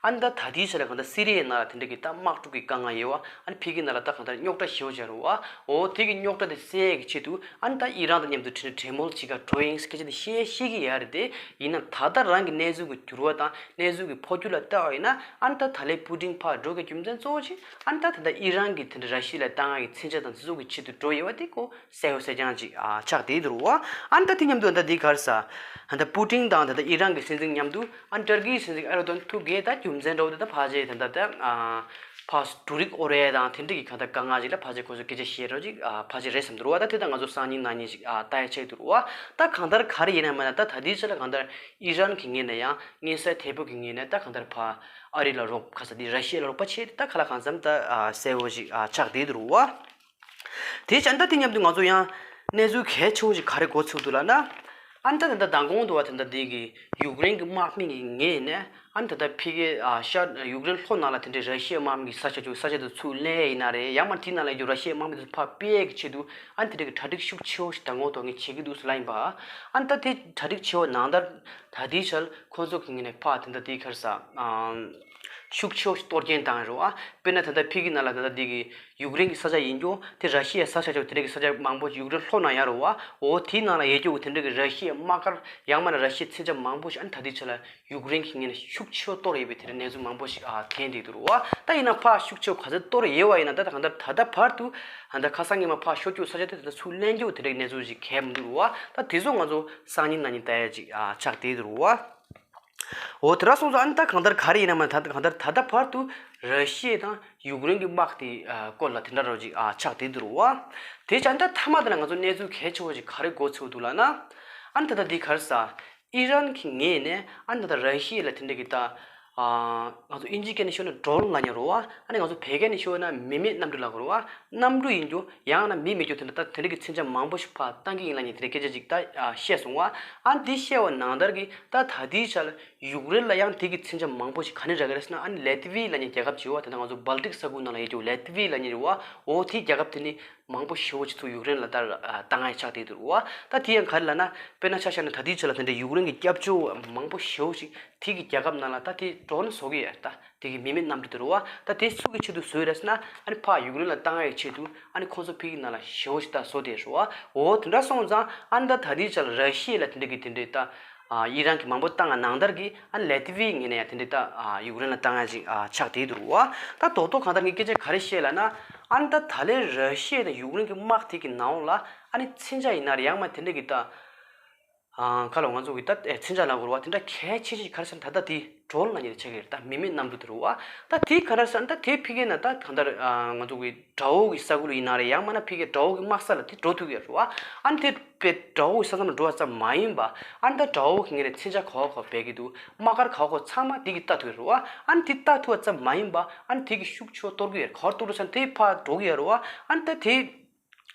ཨ་ནི་ད་ད་ལྟའི་ཆ་ལ་གང་ལྟར་སི་རི་ཡའི་ནང་ལ་དེ་འདྲ་གི་ད་དམག་འཁྲུག་གི་དཀའ་ངལ་ཡོད་བ། ཨ་ནི་ཕ་གི་ནང་ལ་ད་གང་ལྟར་རྙོག་དྲ་ཞེ་པོ་ཅིག་རེད་བ། འོ་དེ་གི་རྙོག་དྲ་དེ་སེལ་ཡ་གི་ཆེད་དུ་ཨ་ནི་ད་ཨི་རན་དང་མཉམ་དུ་དེ་འདྲ་གྲོས་མོལ་བྱེད་ག་འགྲོ་ཡིན་སྐད་ཆ་དེ་བཤད་ཤེས་ཀྱི་ཡ་རེད་དེ། ཡིན་ན་ད་ལྟ་རང་གི་གནས་ཚུལ་གྱི་འགྱུར་བ་དང་གནས་ཚུལ་གྱི་འཕོ་འགྱུར་ལ་བལྟས་པ་ཡིན་ན། ཨ་ནི་ད་ད་ལན་པུ་ཏིན་ཕར་འགྲོ་གི་རྒྱུ་མཚན་གཙོ་བོ་ཅིག་ཨ་ནི་ད་ད་ལྟ་ཨི་རན་གྱི་དེ་འདྲ་ར་ཤི་ཡ་ལ་བཏང་ཡ་གི་མཚོན་ཆ་དང་དེ་ཚོ་གི་ཆེད་དུ་འགྲོ་ཡོད་བ་དེ་ཁོ་གསལ་པོ་གསལ་རྐྱང་ཅིག་ཨ་ཆགས་བསྡད་འདུག་བ། ཨ་ནི་ད་དེ་མཉམ་དུ་ད་འདི་ག་རེ་ཟེར། ད་ལྟ་པུ་ཏིན་དང་ད་ལྟ་ཨི་རན་གྱི་སྲིད་འཛིན་མཉམ་དུ་ཨ་ནི་ཏར་ཀིའི་སྲིད་འཛིན་ཨེར་རྡོ་གྷན་ཐུག་གི་ད་རྒྱུ་མཚན་འདྲ་བོ་དེ་ད་ཕལ་ཆེར་ད་ལྟ་ད་ཨ་ཕར་འབྲུ་རིགས་དབོར་ཡས་དང་དེ་འདྲ་གི་གང་ལྟར་དཀའ་ངལ་ཅིག་ལ་ཕལ་ཆེར་ཁོ་ཚོ་སྐད་ཆ་བཤད་འགྲོ་ཅིག་ཨ་ཕལ་ཆེར་རེད་བསམ་འདུག་བ། ད་དེ་ད་ང་ཚོ་སང་ཉིན་གནངས་ཉིན་ཅིག་ཨ་ལྟ་ཡ་ཆགས་འདུག་བ། ད་གང་ལྟར་ག་རེ་ཡིན་ན་མིན་ན་ད་ད་ལྟའི་ཆ་ལ་གང་ལྟར་ཨི་རན་གྱི་ངོས་ནས་ཡང་མངོན་གསལ་དོད་པོ་གི་ངོས་ནས་ད་གང་ལྟར་ཕར་ཨ་རི་ལ་རོགས་ཁ་ས་དེ་ར་ཤི་ཡ་ལ་རོགས་པ་བྱས་ད་ག་ལ་གང་འཚམ་ད་ཨ་གསལ་པོ་ཞིག་ཨ་ཆགས་བསྡད་འདུག་བ། དེ་བྱས་ད་དེ་མཉམ་དུ་ང་ཚོ་ཡང་གནས་ཚུལ་གལ་ཆེ་བོ་ཞིག་ག་རེ་གོ་ཚུགས་འདུག་ལབ་ན། ཨ་ནི་ད་ད་ལྟ་མདང་དགོང་དུ་བ་དེ་འདྲ་འདི་གི་ཡུཀ་རེན་གྱི་དམག་མི་གི་ངོས་ནས་ཨ་ནི་ད་ལྟ་ཕ་གི་ཨ་ཤར་ཡུཀ་རེན་ལྷོ་ནང་ལ་དེ་འདྲའི་ར་ཤི་ཡའི་དམག་མི་གི་ས་ཆ་ཅིག་ས་ཆ་དེ་ཚུར་ལེན་ཡིན་ན་རེད། ཡང་མ་དེ་ནང་ལ་ཡོད་ར་ཤི་ཡའི་དམག་མི་དེ་ཚོ་ཕར་སྤེལ་ཡས་ཀྱི་ཆེད་དུ་ཨ་ནི་དེ་འདྲ་གི་གྲ་སྒྲིག་ཤུགས་ཆེ་བོ་ཞིག་མདང་དགོང་དུ་ངས་བྱེད་ཀྱི་འདུག་ཟེར་ལབ་ཡིན་པ། ཨ་ནི་ད་དེ་གྲ་སྒྲིག་ཆེ་བོ་ནང་ལྟར་ད་ལྟའི་ཆར་ཁོང་ཚོ་གི་ངོས་ནས་ཕར་དེ་འདྲ་དེ་ག་རེ་ཟེར། ཨམ། ཤུགས་ཆེ་བོ་ཞིག་གཏོར་སྐྱོན་བཏང་ཡོད་རེད་བ། དཔེར་ན་ད་ལྟ་ཕ་གི་ནང་ལ་ད་ལྟ་འདི་གི་ཡུཀ་རེན་གྱི་ས་ཆ་ཡིན་རྒྱུ་དེ་ར་ཤི་ཡའི་ས་ཆ་ཅིག་དེ་འདྲ་གི་ས་ཆ་མང་པོ་ཡུཀ་རེན་ལྷོ་ནང་ཡོད་རེད་བ། འོ་དེའི་ནང་ལ་ཡོད་རྒྱུ་དེ་འདྲ་གི་ར་ཤི་ཡའི་དམག་སྒར་ཡང་མིན་ན་ར་ཤི་ཡའི་མཚོན་ཆ་མང་པོ་ཞིག་ཨ་ནི་ད་ལྟའི་ཆ་ལ་ཡུཀ་རེན་གྱི་ངོས་ནས་ཤུགས་ཆེ་བོ་གཏོར་ཡོད་པའི་དེ་འདྲ་གནས་ཚུལ་མང་པོ་ཞིག་ཨ་ཐོན་བསྡད་འདུག་རེད་བ། ད་ཡིན་ན་ཕར་ཤུགས་ཆེ་བོ་ག་ཚོད་གཏོར་ཡོད་པ་ཡིན་ན་ད་ད་གང་ལྟར་ད་ལྟ་བར་དུ་ཨ་ད་ཁ་སང་ཉི་མ་ཕར་ཤོར་རྒྱུ་ས་ཆ་དེ་ད་ལྟ་ཚུར་ལེན་རྒྱུ་དེ་འདྲ་གི་གནས་ཚུལ་ཞིག་གང་ཡང་མི་འདུག་རེད་བ། ད་དེ་ཚོ་ང་ཚོ་སང་ཉིན་གནངས་ཉིན་ལྟ་ཡ་ཅིག་ཨ་ཆགས་བསྡད་འདུག་རེད་བ། འོ་དེ་འདྲ་སོང་ཙང་ཨ་ནི་ད་གང་ལྟར་ག་རེ་ཡིན་ན་མ་ད་གང་ལྟར་ད་ལྟ་བར་དུ་ར་ཤི་ཡ་དང་ཡུཀ་རེན་གྱི་དམག་དེ་ཨ་སྐོར་ལ་དེ་འདྲ་རོ་ཅིག་ཨ་ཆགས་བསྡད་འདུག་རེད་བ། དེ་བྱས་ད་མཐའ་མ་དེ་ལ་ང་ཚོ་གནས་ཚུལ་གལ་ཆེ་བོ་ཞིག་ག་རེ་གོ་ཚུགས་འདུག་ལབ་ན། ཨ་ནི་ད་ལྟ་འདི་ག་རེ་ཟེར། ཨི་རན་གྱི་ངོས་ནས་ཨ་ནི་ད་ལྟ་ར་ཤི་ཡ་ལ་དེ་འདྲ་གི་ད་ཨ་ང་ཚོ་དབྱིན་ཇིའི་སྐད་ནས་ཤོད་ན་ཌོ་རོན་ལབ་མཁན་རེད་བ། ཨ་ནི་ང་ཚོ་བོད་སྐད་ནས་ཤོད་ན་མི་མེད་གནམ་གྲུ་ལབ་དགོས་རེད་བ། གནམ་གྲུ་ཡིན་རྒྱུ་ཡང་ན་མི་མེད་རྒྱུ་དེ་འདྲ་ད་དེ་འདྲ་གི་མཚོན་ཆ་མང་པོ་ཞིག་ཕར་བཏང་གི་ཡིན་ལབ་མཁན་དེ་འདྲ་སྐད་ཆ་ཅིག་ད་ཨ་བཤད་སོང་བ། ཨ་ནི་འདི་བཤད་པ་ནང་ལྟར་གི་ད་ད་ལྟའི་ཆ་ལ་ཡུཀ་རེན་ལ་ཡང་དེ་གི་མཚོན་ཆ་མང་པོ་ཞིག་ག་ནས་རག་གི་རེད་ཟེར་ན། ཨ་ནི་ལེ་ཏི་ཝི་ལབ་མཁན་རྒྱལ་ཁབ་ཅིག་ཡོད་བ། དེ་ད་ང་ཚོ་སྦལ་ཏིག་ས་ཁུལ་ནང་ལ་ཡོད་རྒྱུ་ལེ་ཏི་ཝི་ལབ་མཁན་རེད་བ། འོ་དེའི་རྒྱལ་ཁབ་དེ་ནི་མང་པོ་ཞེ་པོ་ཅིག་ཚུར་ཡུཀ་རེན་ལ་ད་ཨ་བཏང་ཡ་ཆགས་བསྡད་འདུག་རེད་བ། ད་དེ་ཡང་ག་རེ་ལབ་ན། དཔེར་ན་ཆ་བཞག་ན་ད་ལྟའི་ཆ་ལ་དེ་འདྲ་ཡུཀ་རེན་གྱི་སྐྱབས་བཅོལ་བ་མང་པོ་ཞེ་པོ་ཅིག་དེ་གི་རྒྱལ་ཁབ་ནང་ལ་ད་དེ་ཌོ་རོན་བཟོ་གི་ཡོད། ད་དེ་གི་མི་མེད་གནམ་གྲུ་དེ་རེད་བ། ད་དེ་སུ་གི་ཆེད་དུ་བཟོས་རེད་ཟེར་ན། ཨ་ནི་ཕར་ཡུཀ་རེན་ལ་བཏང་ཡའི་ཆེད་དུ་ཨ་ནི་ཁོང་ཚོ་ཕ་གི་ནང་ལ་ཞེ་པོ་ཅིག་ད་བཟོ་བསྡད་རེད་བ། འོ་དེ་འདྲ་སོང་ཙང་ཨ་ནི་ད་ད་ལྟའི་ཆ་ལ་ར་ཤི་ཡ་ལ་དེ་འདྲ་གི་དེ་འདྲའི་ད་ཨ་ཨི་རན་གྱི་མང་པོ་བཏང་ཡ་ནང་ལྟར་གི་ཨ་ནི་ལེ་ཏི་ཝིའི་ངོས་ནས་ཡང་དེ་འདྲའི་ད་ཨ་ཡུཀ་རེན་ལ་བཏང་ཡ་ཅིག་ཨ་ཆགས་བསྡད་འདུག་རེད་བ། ད་རྡོག་རྡོག་གང་ལྟར་ངས་སྐད་ཆ་ག་རེ་བཤད་ལབ་ན། ཨ་ནི་ད་ད་ལན་ར་ཤི་ཡ་དང་ཡུཀ་རེན་གྱི་དམག་དེ་གི་ནང་ལ་ཨ་ནི་མཚོན་ཆ་ཡིན་ན་རེད། ཡང་མ་དེ་འདྲ་གི་ད་ཨ་ག་ལ་ང་ཚོ་གི་ད་ཨེ་མཚོན་ཆ་ལབ་དགོས་རེད་བ། དེ་འདྲ་གལ་ཆེ་ཤོས་ག་རེ་ཟེར་ན་ད་ལྟ་དེ་ཌོ་རོན་ལབ་མཁན་དེ་ཆགས་ཀྱི་རེད། ད་མི་མེད་གནམ་གྲུ་དེ་རེད་བ། ད་དེ་ག་རེ་ཟེར་ན་ད་དེ་ཕ་གི་ན་ད་གང་ལྟར་ཨ་ང་ཚོ་གི་དགྲ་བོ་གི་ས་ཁུལ་ཡིན་ན་རེད། ཡང་མིན་ན་ཕ་གི་དགྲ་བོ་གི་དམག་ས་ལ་དེ་འགྲོ་ཐུབ་ཀྱི་རེད་བ། ཨ་ནི་དེ་དཔེ་དགྲ་བོ་གི་ས་མཚམས་ལ་འགྲོ་བ་ཙམ་མ་ཡིན་པ། ཨ་ནི་ད་དགྲ་བོ་གི་ངོས་ནས་མཚོན་ཆ་ག་བ་ག་བ་སྦས་ཀྱི་འདུག་དམག་སྒར་ག་བ་ག་བ་ཚང་མ་དེ་གིས་ལྟ་ཐུབ་ཀྱི་རེད་བ། ཨ་ནི་དེ་ལྟ་ཐུབ་པ་ཙམ་མ་ཡིན་པ། ཨ་ནི་དེ་གི་ཤུགས་ཆེ་བ་གཏོར་གྱི་ཡོད་རེད། ག་བ་གཏོར་འགྲོ་ཟེར་ན་དེ་ཕར་འགྲོ་གི་ཡོད་རེད་བ། ཨ་ནི་ད་དེ་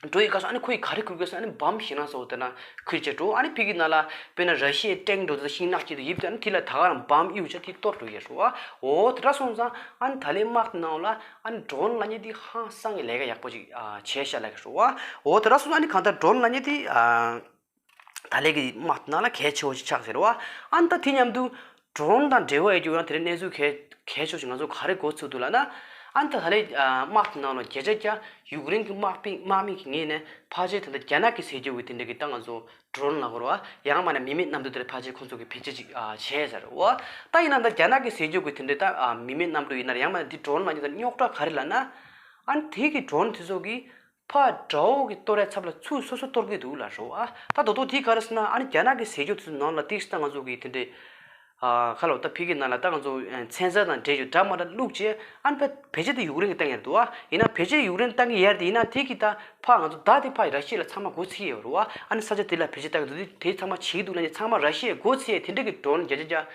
འགྲོ་ཡི་སྐབས་སུ་ཨ་ནི་ཁོ་ཡིས་ག་རེ་ཁུར་དགོས་ཟེར་ན། ཨ་ནི་བམ་ཞེད་སྣང་ཚ་བོ་དེ་ན་ཁུར་བྱས་འགྲོ། ཨ་ནི་ཕ་གི་ནང་ལ་དཔེར་ན་ར་ཤི་ཡའི་ཊེང་འགྲོ་དུས་ཤིང་ནགས་ཅིག་ཏུ་ཡིབ་དུས། ཨ་ནི་དེ་ལ་ད་ག་རང་བམ་གཡུག་བྱས་དེ་གཏོར་འགྲོ་ཡི་རེད་བ། འོ་དེ་འདྲ་སོང་ཙང་ཨ་ནི་ད་ལན་དམག་དེ་ནང་ལ་ཨ་ནི་ཌོ་རོན་ལབ་མཁན་དེ་ཧང་སང་གི་ལས་ཀ་ཡག་པོ་ཅིག་ཨ་བྱས་ཤག་ལབ་ཀྱི་རེད་བ། འོ་དེ་འདྲ་སོང་ཙང་ཨ་ནི་གང་ལྟར་ཌོ་རོན་ལབ་མཁན་དེ་ཨ་ད་ལན་གྱི་དམག་དེ་ནང་ལ་གལ་ཆེ་བོ་ཞིག་ཆགས་ཟེར་བ། ཨ་ནི་ད་དེ་མཉམ་དུ་ཌོ་རོན་དང་འབྲེལ་བ་ཡོད་རྒྱུ་ཡང་དེ་རིང་གནས་ཚུལ་གལ་གལ་ཆེ་བོ་ཞིག་ང་ཚོ་ག་རེ་གོ་ཚུགས་འདུག་ལབ་ན། ཨ་ནི་ད་ད་ལས་དམག་དེ་ནང་ལ་བརྒྱ་ཆ་བརྒྱ་ཡུཀ་རེན་གྱི་དམག་མི་དམག་མི་གི་ངོས་ནས་ཕལ་ཆེར་ད་ལྟ་རྒྱ་ནག་གི་ཟས་རྒྱུ་གི་དེ་འདྲ་གི་ད་ང་ཚོ་ཌོ་རོན་ལབ་དགོས་རེད་བ། ཡང་མིན་ན་མི་མེད་གནམ་གྲུ་དེ་འདྲ་ཕལ་ཆེར་ཁོང་ཚོ་གིས་བེད་སྤྱོད་ཅིག་བྱས་ཟེར་རེད་བ། ད་ཡིན་ན་ད་རྒྱ་ནག་གི་ཟས་རྒྱུ་གི་དེ་འདྲ་ད་མི་མེད་གནམ་གྲུ་ཡིན་ན་རེད། ཡང་མིན་ན་དེ་ཌོ་རོན་ལབ་མཁན་དེ་རྙོག་དྲ་ག་རེ་ལབ་ན། ཨ་ནི་དེ་གི་ཌོ་རོན་དེ་ཚོ་གིས་ཕར་དགྲ་བོ་གི་ལྟོ་རའི་ཚབ་ལ་ཚུར་སོ་སོ་གཏོར་གི་འདུག་ལབ་རེད་བ། ད་དོ་དོ་དེ་ག་རེ་ཟེར་ན། ཨ་ནི་རྒྱ་ནག་གི་ཟས་རྒྱུ་དེ་ཚོ་ནང་ལ་ཏིག་ཙམ་ད་ང་ཚོ་གི་དེ་འདྲའི་ཨ་ཁ་ལོ་ད་ཕི་གི་ནང་ལ་ད་ང་ཚོ་ཚན་རྩལ་དང་འབྲེལ་ཡོད་འདྲ་མ་འདྲ་བླུགས་རྗེས། ཨ་ནི་བེད་སྤྱོད་དེ་ཡུཀ་རེན་གྱིས་བཏང་གི་རེད་འདུག་བ། ཡིན་ན་བེད་སྤྱོད་ཡུཀ་རེན་བཏང་གི་ཡོད་རེད་དེ། ཡིན་ན་དེ་གི་ད་ཕར་ང་ཚོ་ད་དེ་ཕར་ར་ཤི་ཡ་ལ་ཚང་མ་སྒོ་ཕྱེ་ཡོད་རེད་བ། ཨ་ནི་ས་ཆ་དེ་ལ་བེད་སྤྱོད་བཏང་གི་འདུག་དེ་ཚང་མ་བྱེད་ཀྱི་འདུག་ལབ་ནས་ཚང་མ་ར་ཤི་ཡའི་སྒོ་ཕྱེ་དེ་འདྲ་གི་ཌོ་རོན་བརྒྱ་ཆ་བརྒྱ།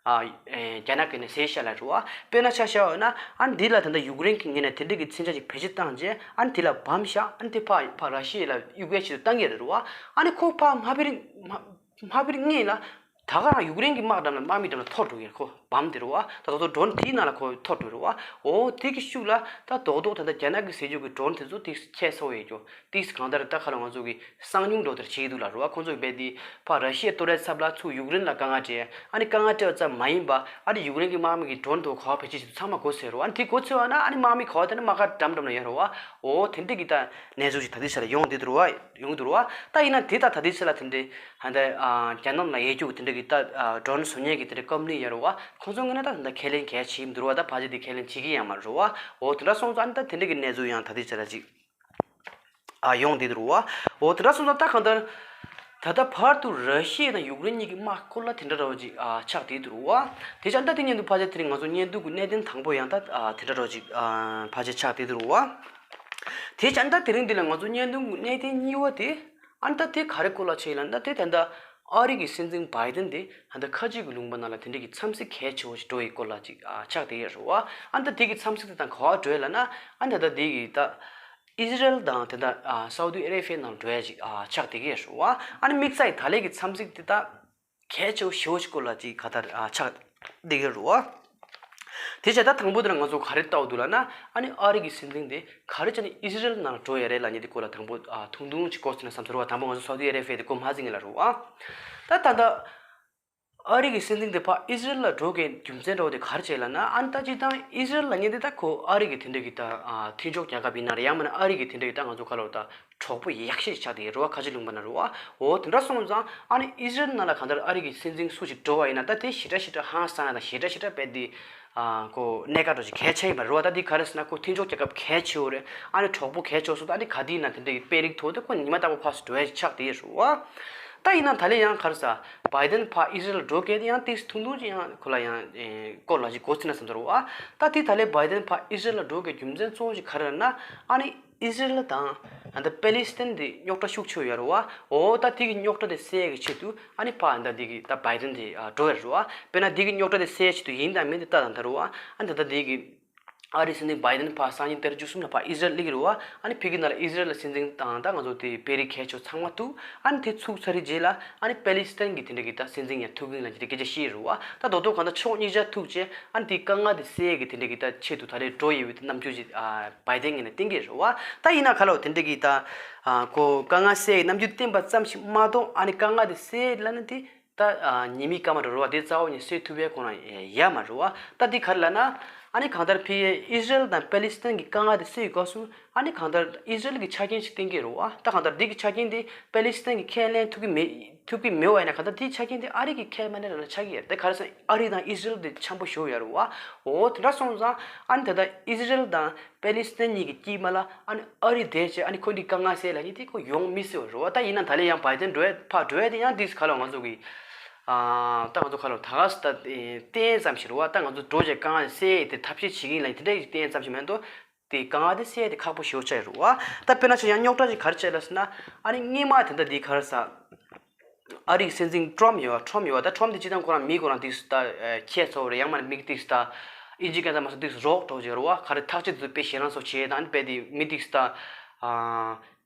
ཨ་ཨེ་རྒྱ་ནག་གི་ནས་ཟས་བཞག་ལ་རེད་བ། དཔེར་ན་ཆ་བཞག་ཡོད་ན། ཨ་ནི་འདི་ལ་ད་ལྟ་ཡུཀ་རེན་གྱི་ངོས་ནས་དེ་འདྲ་གི་མཚོན་ཆ་ཅིག་བེད་སྤྱོད་བཏང་རྗེས། ཨ་ནི་དེ་ལ་བམ་བཞག་ཨ་ནི་དེ་ཕར་ཕར་ར་ཤི་ཡ་ལ་གཡུག་རྒྱལ་ཆེད་དུ་བཏང་གི་རེད་བ། ཨ་ནི་ཁོ་ཕར་མ་ཕེབས་རིང་མ་མ་ཕེབས་རིང་སྔོན་ལ་ད་ག་རང་ཡུཀ་རེན་གྱི་དམག་འགྲམ་ལ་དམག་མི་འགྲམ་ལ་ཐོར་འགྲོ་གི་རེད། ཁོ་བམ་དེ་རེད་བ། ད་ད་དུང་ཌོ་རོན་དེའི་ནང་ལ་ཁོ་ཐོར་འགྲོ་རེད་བ། འོ་དེ་གི་ཤུགས་ལ་ད་རྡོག་རྡོག་ད་ལྟ་རྒྱ་ནག་གི་ཟས་རྒྱུ་གི་ཌོ་རོན་དེ་ཚོ་དེ་ཁྱད་མཚར་བོ་ཡོད་རྒྱུ། ཏིས་གང་ལྟར་ད་ཁ་ལ་ང་ཚོ་གི་གསང་མྱུལ་འགྲོ་དེར་བྱེད་ཀྱི་འདུག་ལ་རེད་བ། ཁོང་ཚོ་གི་རྦད་དེ་ཕར་ར་ཤི་ཡའི་ལྟོ་རའི་ཚབ་ལ་ཚུར་ཡུཀ་རེན་ལ་དཀའ་ངལ་སྤྲད། ཨ་ནི་དཀའ་ངལ་སྤྲད་པ་ཙམ་མ་ཡིན་པ། ཨ་ནི་ཡུཀ་རེན་གྱི་དམག་མི་གི་ཌོ་རོན་དུ་ག་བ་བེད་སྤྱོད་བྱེད་དུ་ཚང་མ་མགོ་ཚོས་རེད་བ། ཨ་ནི་དེ་མགོ་ཚོས་བ་ན་ཨ་ནི་དམག་སྒར་འགྲམ་འགྲམ་ལ་ཡོད་རེད་བ། འོ་དེ་འདྲ་གི་ད་གནས་ཚུལ་ཞིག་ད་ལྟའི་ཆ་ལ་ཡོང་བསྡད་འདུག་རེད་བ། ཡོང་འདུག་རེད་བ། ད་ཡིན་ན་དེ་ད་ད་ལྟའི་ཆ་ལ་དེ་འདྲའི་ཧ་ད་རྒྱ་ནག་ལ་ཡས་རྒྱུ་གི་དེ་འདྲ་གི་ད་ཌོ་རོན་བཟོ་མཁན་གི་དེ་འདྲའི་ཀམ་པ་ནི་ཡོད་རེད་བ། ཁོང་ཚོ་ངོས་ནས་ད་ད་ཁས་ལེན་གལ་ཆེ་མི་འདུག་རེད་བ། ད་ཕལ་ཆེར་དེ་ཁས་ལེན་བྱེད་ཀྱི་ཡང་མ་རེད་བ། འོ་དེ་འདྲ་སོང་ཙང་ཨ་ནི་ད་དེ་འདྲ་གི་གནས་ཚུལ་ཡང་ད་ལྟའི་ཆ་ལ་ཅིག་ཨ་ཡོང་བསྡད་འདུག་རེད་བ། འོ་དེ་འདྲ་སོང་ཙང་ད་གང་ལྟར་ད་ལྟ་བར་དུ་ར་ཤི་ཡ་དང་ཡུཀ་རེན་གཉིས་ཀྱི་དམག་སྐོར་ལ་དེ་འདྲ་འདྲ་བོ་ཅིག་ཨ་ཆགས་བསྡད་འདུག་རེད་བ། དེ་ཅང་ད་དེ་ཉིན་དུ་ཕལ་ཆེར་དེ་རིང་ང་ཚོ་བརྙན་ཐུང་གི་གནད་དོན་དང་པོ་ཡང་ད་ཨ་དེ་འདྲ་འདྲ་བོ་ཅིག་ཨ་ཕལ་ཆེར་ཆགས་བསྡད་འདུག་རེད་བ། དེ་ཅང་ད་དེ་རིང་འདི་ལ་ང་ཚོ་བརྙན་ཐུང་གི་གནད་དོན་གཉིས་པ་དེ། ཨ་ནི་ད་དེ་ག་རེ་སྐོར་ལ་ཆགས་ཡིན་ལབ་ན། ད་དེ་ད་ལྟ་ཨ་རི་གི་སྲིད་འཛིན་བྷའི་ཌེན་དེ་ད་ལྟ་ཁ་ཆེ་གི་ལུང་པ་ནང་ལ་དེ་འདྲ་གི་འཚམས་གཟིགས་གལ་ཆེ་བོ་ཞིག་འགྲོ་ཡི་སྐོར་ལ་ཅིག་ཨ་ཆགས་བསྡད་ཡོད་རེད་བ། ཨ་ནི་ད་དེ་གི་འཚམས་གཟིགས་དེ་དང་ག་བ་འགྲོ་ཡ་ལབ་ན། ཨ་ནི་ད་ལྟ་དེ་གི་ད་ཨི་ཟི་རལ་དང་དེ་ད་ཨ་སའུ་ཏི་ཨ་རེ་བྷི་ཡ་ནང་འགྲོ་ཡ་ཅིག་ཨ་ཆགས་བསྡད་ཀྱི་ཡོད་རེད་བ། ཨ་ནི་དམིགས་བསལ་གྱི་ད་ལན་གི་འཚམས་གཟིགས་དེ་ད་གལ་ཆེ་བོ་ཞེ་བོ་ཞིག་སྐོར་ལ་ཅིག་ག་ད་ཨ་ཆགས་བསྡད་ཀྱི་ཡོད་རེད་བ། དེ་བྱས་ད་དང་པོ་དེ་ལ་ང་ཚོ་ག་རེ་ལྟ་བ་འདུག་ལབ་ན། ཨ་ནི་ཨ་རི་གི་སྲིད་འཛིན་དེ་ག་རེ་བྱས་ནས་ཨི་ཟི་རལ་ནང་འགྲོ་ཡ་རེད་ལབ་མཁན་དེ་སྐོར་ལ་དང་པོ་ཨ་ཐུང་ཐུང་ཅིག་གོ་ཟིན་ན་བསམ་ཚོར་བ། དང་པོ་ང་ཚོ་སའུ་ཏི་ཨ་རེ་བྷི་ཡ་དེ་གོ་མ་ཟིན་གི་ལབ་རེད་བ། ད་ད་ལྟ་ཨ་རི་གི་སྲིད་འཛིན་དེ་ཕར་ཨི་ཟི་རལ་ལ་འགྲོ་མཁན་རྒྱུ་མཚན་འདྲ་བོ་དེ་ག་རེ་བྱས་ལབ་ན། ཨ་ནི་ད་སྤྱིར་བཏང་ཨི་ཟི་རལ་ལབ་མཁན་དེ་ད་ཁོ་ཨ་རི་གི་དེ་འདྲ་གི་ད་ཨ་མཐུན་ཕྱོགས་རྒྱལ་ཁབ་ཡིན་ན་རེད། ཡང་མིན་ན་ཨ་རི་གི་དེ་འདྲ་གི་ད་ང་ཚོ་ག་ལབ་ད་གྲོགས་པོ་ཡག་ཤོས་ཆགས་བསྡད་ཡོད་རེད་བ། ཁ་ཆེ་ལུང་པ་ན་རེད་བ། འོ་དེ་འདྲ་སོང་ཙང་ཨ་ནི་ཨི་ཟི་རལ་ནང་ལ་གང་ལྟར་ཨ་རི་གི་སྲིད་འཛིན་སུ་ཞིག་འགྲོ་བ་ཡིན་ན། ད་དེ་ཞེ་དྲག་ཞེ་དྲག་ཧང་སང་ཡ་དང་ཞེ་དྲག་ཞེ་དྲག་རྦད་དེ་ཨ་ཁོ་གནད་འགག་འདྲ་ཞིག་གལ་ཆེ་ཡིན་པ་རེད་བ། ད་དེ་ག་རེ་ཟེར་ན་ཁོ་མཐུན་ཕྱོགས་རྒྱལ་ཁབ་གལ་ཆེ་བོ་རེད། ཨ་ནི་གྲོགས་པོ་གལ་ཆེ་བོ་སོང་ཙང་ཨ་ནི་ག་དུས་ཡིན་ན་དེ་འདྲའི་དཔོན་རིགས་ཐོག་དེ་ཁོ་ཉི་མ་རྟག་པར་ཕར་ཚུར་འགྲོ་ཡ་ཆགས་བསྡད་ཡོད་རེད་བ། ད་ཡིན་ན་ད་ལན་ཡང་ག་རེ་ཟེར། བྷའི་ཌེན་ཕར་ཨི་ཟི་རལ་འགྲོ་མཁན་དེ་ཡང་ཏིས་ཐུང་ཐུང་ཅིག་ཡང་ཁོ་ལ་ཡང་ཨེ་སྐོར་ལ་ཅིག་གོ་ཟིན་ན་བསམ་ཚོར་བ། ད་དེ་ད་ལན་བྷའི་ཌེན་ཕར་ཨི་ཟི་རལ་ལ་འགྲོ་མཁན་རྒྱུ་མཚན་གཙོ་བོ་ཞིག་ག་རེ་རེད་ན། ཨ་ནི་ཨི་ཟི་རལ་དང་ད་ལྟ་པེ་ལི་སི་ཐན་དེ་རྙོག་དྲ་ཤུགས་ཆེ་བོ་ཡོད་རེད་བ། འོ་ད་དེ་གི་རྙོག་དྲ་དེ་སེལ་ཡ་གི་ཆེད་དུ་ཨ་ནི་ཕར་ད་དེ་གི་ད་བྷའི་ཌེན་དེ་ཨ་འགྲོ་ཡ་རེད་བ། དཔེར་ན་དེ་གི་རྙོག་དྲ་དེ་སེལ་ཡ་ཆེད་དུ་ཡིན་དང་མིན་དེ་ལྟ་དང་ད་རེད་བ། ཨ་ནི་ད་ལྟ་དེ་གི་ཨ་རིའི་སྲིད་འཛིན་བྷའི་ཌེན་ཕར་སང་ཉིན་ཏ་རིག་བཅུ་གསུམ་ལ་ཕར་ཨི་ཟི་རལ་སླེབས་ཀྱི་རེད་བ། ཨ་ནི་ཕ་གི་ནང་ལ་ཨི་ཟི་རལ་ལ་སྲིད་འཛིན་དང་ད་ང་ཚོ་དེ་དཔོན་རིགས་གལ་ཆེ་ཚང་མ་ཐུག་ཨ་ནི་དེ་ཚུགས་ཚར་རྗེས་ལ་ཨ་ནི་པེ་ལི་སི་ཐན་གྱི་དེ་འདྲ་གི་ད་སྲིད་འཛིན་ཡང་ཐུག་གི་ཡིན་ལབ་ཀྱི་དེ་སྐད་ཆ་བཤད་ཀྱི་རེད་བ། ད་དོ་དོ་གང་ལྟར་ཕྱོགས་གཉིས་ཆ་ཐུག་རྗེས་ཨ་ནི་དེ་དཀའ་ངལ་དེ་སེལ་ཡ་གི་དེ་འདྲ་གི་ད་ཆེད་དུ་ད་རེས་འགྲོ་ཡོད་པའི་རྣམ་འགྱུར་ཅིག་ཨ་བྷའི་ཌེན་ངོས་ནས་བསྟན་གྱི་རེད་བ། ད་ཡིན་ན་ག་ལབ་དེ་འདྲ་གི་ད་ཨ་ཁོ་དཀའ་ངལ་སེལ་ཡའི་རྣམ་འགྱུར་བསྟན་པ་ཙམ་ཞིག་མ་གཏོགས། ཨ་ནི་དཀའ་ངལ་དེ་སེལ་ལབ་ན་དེ་ད་ཨ་ཉི་མའི་སྐར་མ་འདྲ་རེད་བ། དེ་རྩ་བ་ནས་སེལ་ཐུབ་ཡ་ཁོ་རང་ཡ་མ་རེད་བ། ད་འདི་ག་རེ་ལབ་ན། ཨ་ནི་གང་ལྟར་ཕ་གིའི་ཨི་ཟི་རལ་དང་པེ་ལི་སི་ཐན་གྱི་དཀའ་ངལ་དེ་སེལ་ཡི་སྐབས་སུ་ཨ་ནི་གང་ལྟར་ཨི་ཟི་རལ་གྱི་ཆ་རྐྱེན་ཞིག་བསྟན་གྱི་རེད་བ། ད་གང་ལྟར་འདི་གི་ཆ་རྐྱེན་དེ་པེ་ལི་སི་ཐན་གྱིས་ཁས་ལེན་ཐུབ་ཀྱི་མེད་ཐུབ་ཀྱི་མེད་བ་ཡིན་ན། གང་ལྟར་འདིའི་ཆ་རྐྱེན་དེ་ཨ་རི་གིས་ཁས་མ་ལེན་ར་ན་ཆགས་ཀྱི་ཡོད་རེད། དེ་ག་རེ་ཟེར་ན་ཨ་རི་དང་ཨི་ཟི་རལ་དེ་འཆམ་པོ་ཞེ་པོ་ཡོད་རེད་བ། འོ་དེ་འདྲ་སོང་ཙང་ཨ་ནི་ད་ལྟ་ཨི་ཟི་རལ་དང་པེ་ལི་སི་ཐན་གཉིས་ཀྱི་དཀྱིལ་མ་ལ་ཨ་ནི་ཨ་རི་བསྡད་བྱས་ཨ་ནི་ཁོ་འདི་དཀའ་ངལ་སེལ་ལབ་མཁན་དེ་ཁོ་ཡོང་མི་སྲིད་པ་རེད་བ། ད་ཡིན་ན་ད་ལན་ཡང་བྷའི་ཌེན་འགྲོ་ཡ་ཕར་འགྲོ་ཡ་དེ་ཡང་ཏིས་ག་ལབ་ང་ཚོ་གི་ཨ་ད་ང་ཚོ་ག་ལབ་ད་ག་ས་ད་བསྟན་ཙམ་ཞིག་རེད་བ། ད་ང་ཚོ་འགྲོ་བྱས་དཀའ་ངལ་སེལ་ཡ་དེ་ཐབས་ཤེས་བྱེད་ཀྱི་ཡིན་ལབ་མཁན་དེ་འདྲ་ཡི་བསྟན་ཙམ་ཞིག་མ་གཏོགས་དེ་དཀའ་ངལ་དེ་སེལ་ཡ་དེ་ཁག་པོ་ཞེ་པོ་ཆགས་ཡོད་རེད་བ། ད་དཔེར་ན་ཆ་ཡང་རྙོག་དྲ་ཅིག་ག་རེ་བྱས་ལབ་ཟེར་ན། ཨ་ནི་སྔོན་མ་དེ་འདྲ་དེ་ག་རེ་ཟེར། ཨ་རིའི་སྲིད་འཛིན་ཊམ་ཡོད་པ། ཊམ་ཡོད་པ། ད་ཊམ་དེ་སྤྱིར་བཏང་ཁོ་རང་མི་ཁོ་རང་ཏིས་ད་ཁྱད་མཚར་བོ་རེད། ཡང་མིན་ན་མི་ཏིས་ད་ཨིན་ཇི་སྐད་ད་མ་སོང་ཏིས་རོགས་འདྲ་བོ་ཅིག་རེད་བ། ག་རེ་ཐག་གཅོད་དེ་ཚོ་དཔེ་ཞེ་དྲག་སོགས་བྱེད་དང་། ཨ་ནི་དཔེ་དེ་མི་ཏིས་ད་ཨ་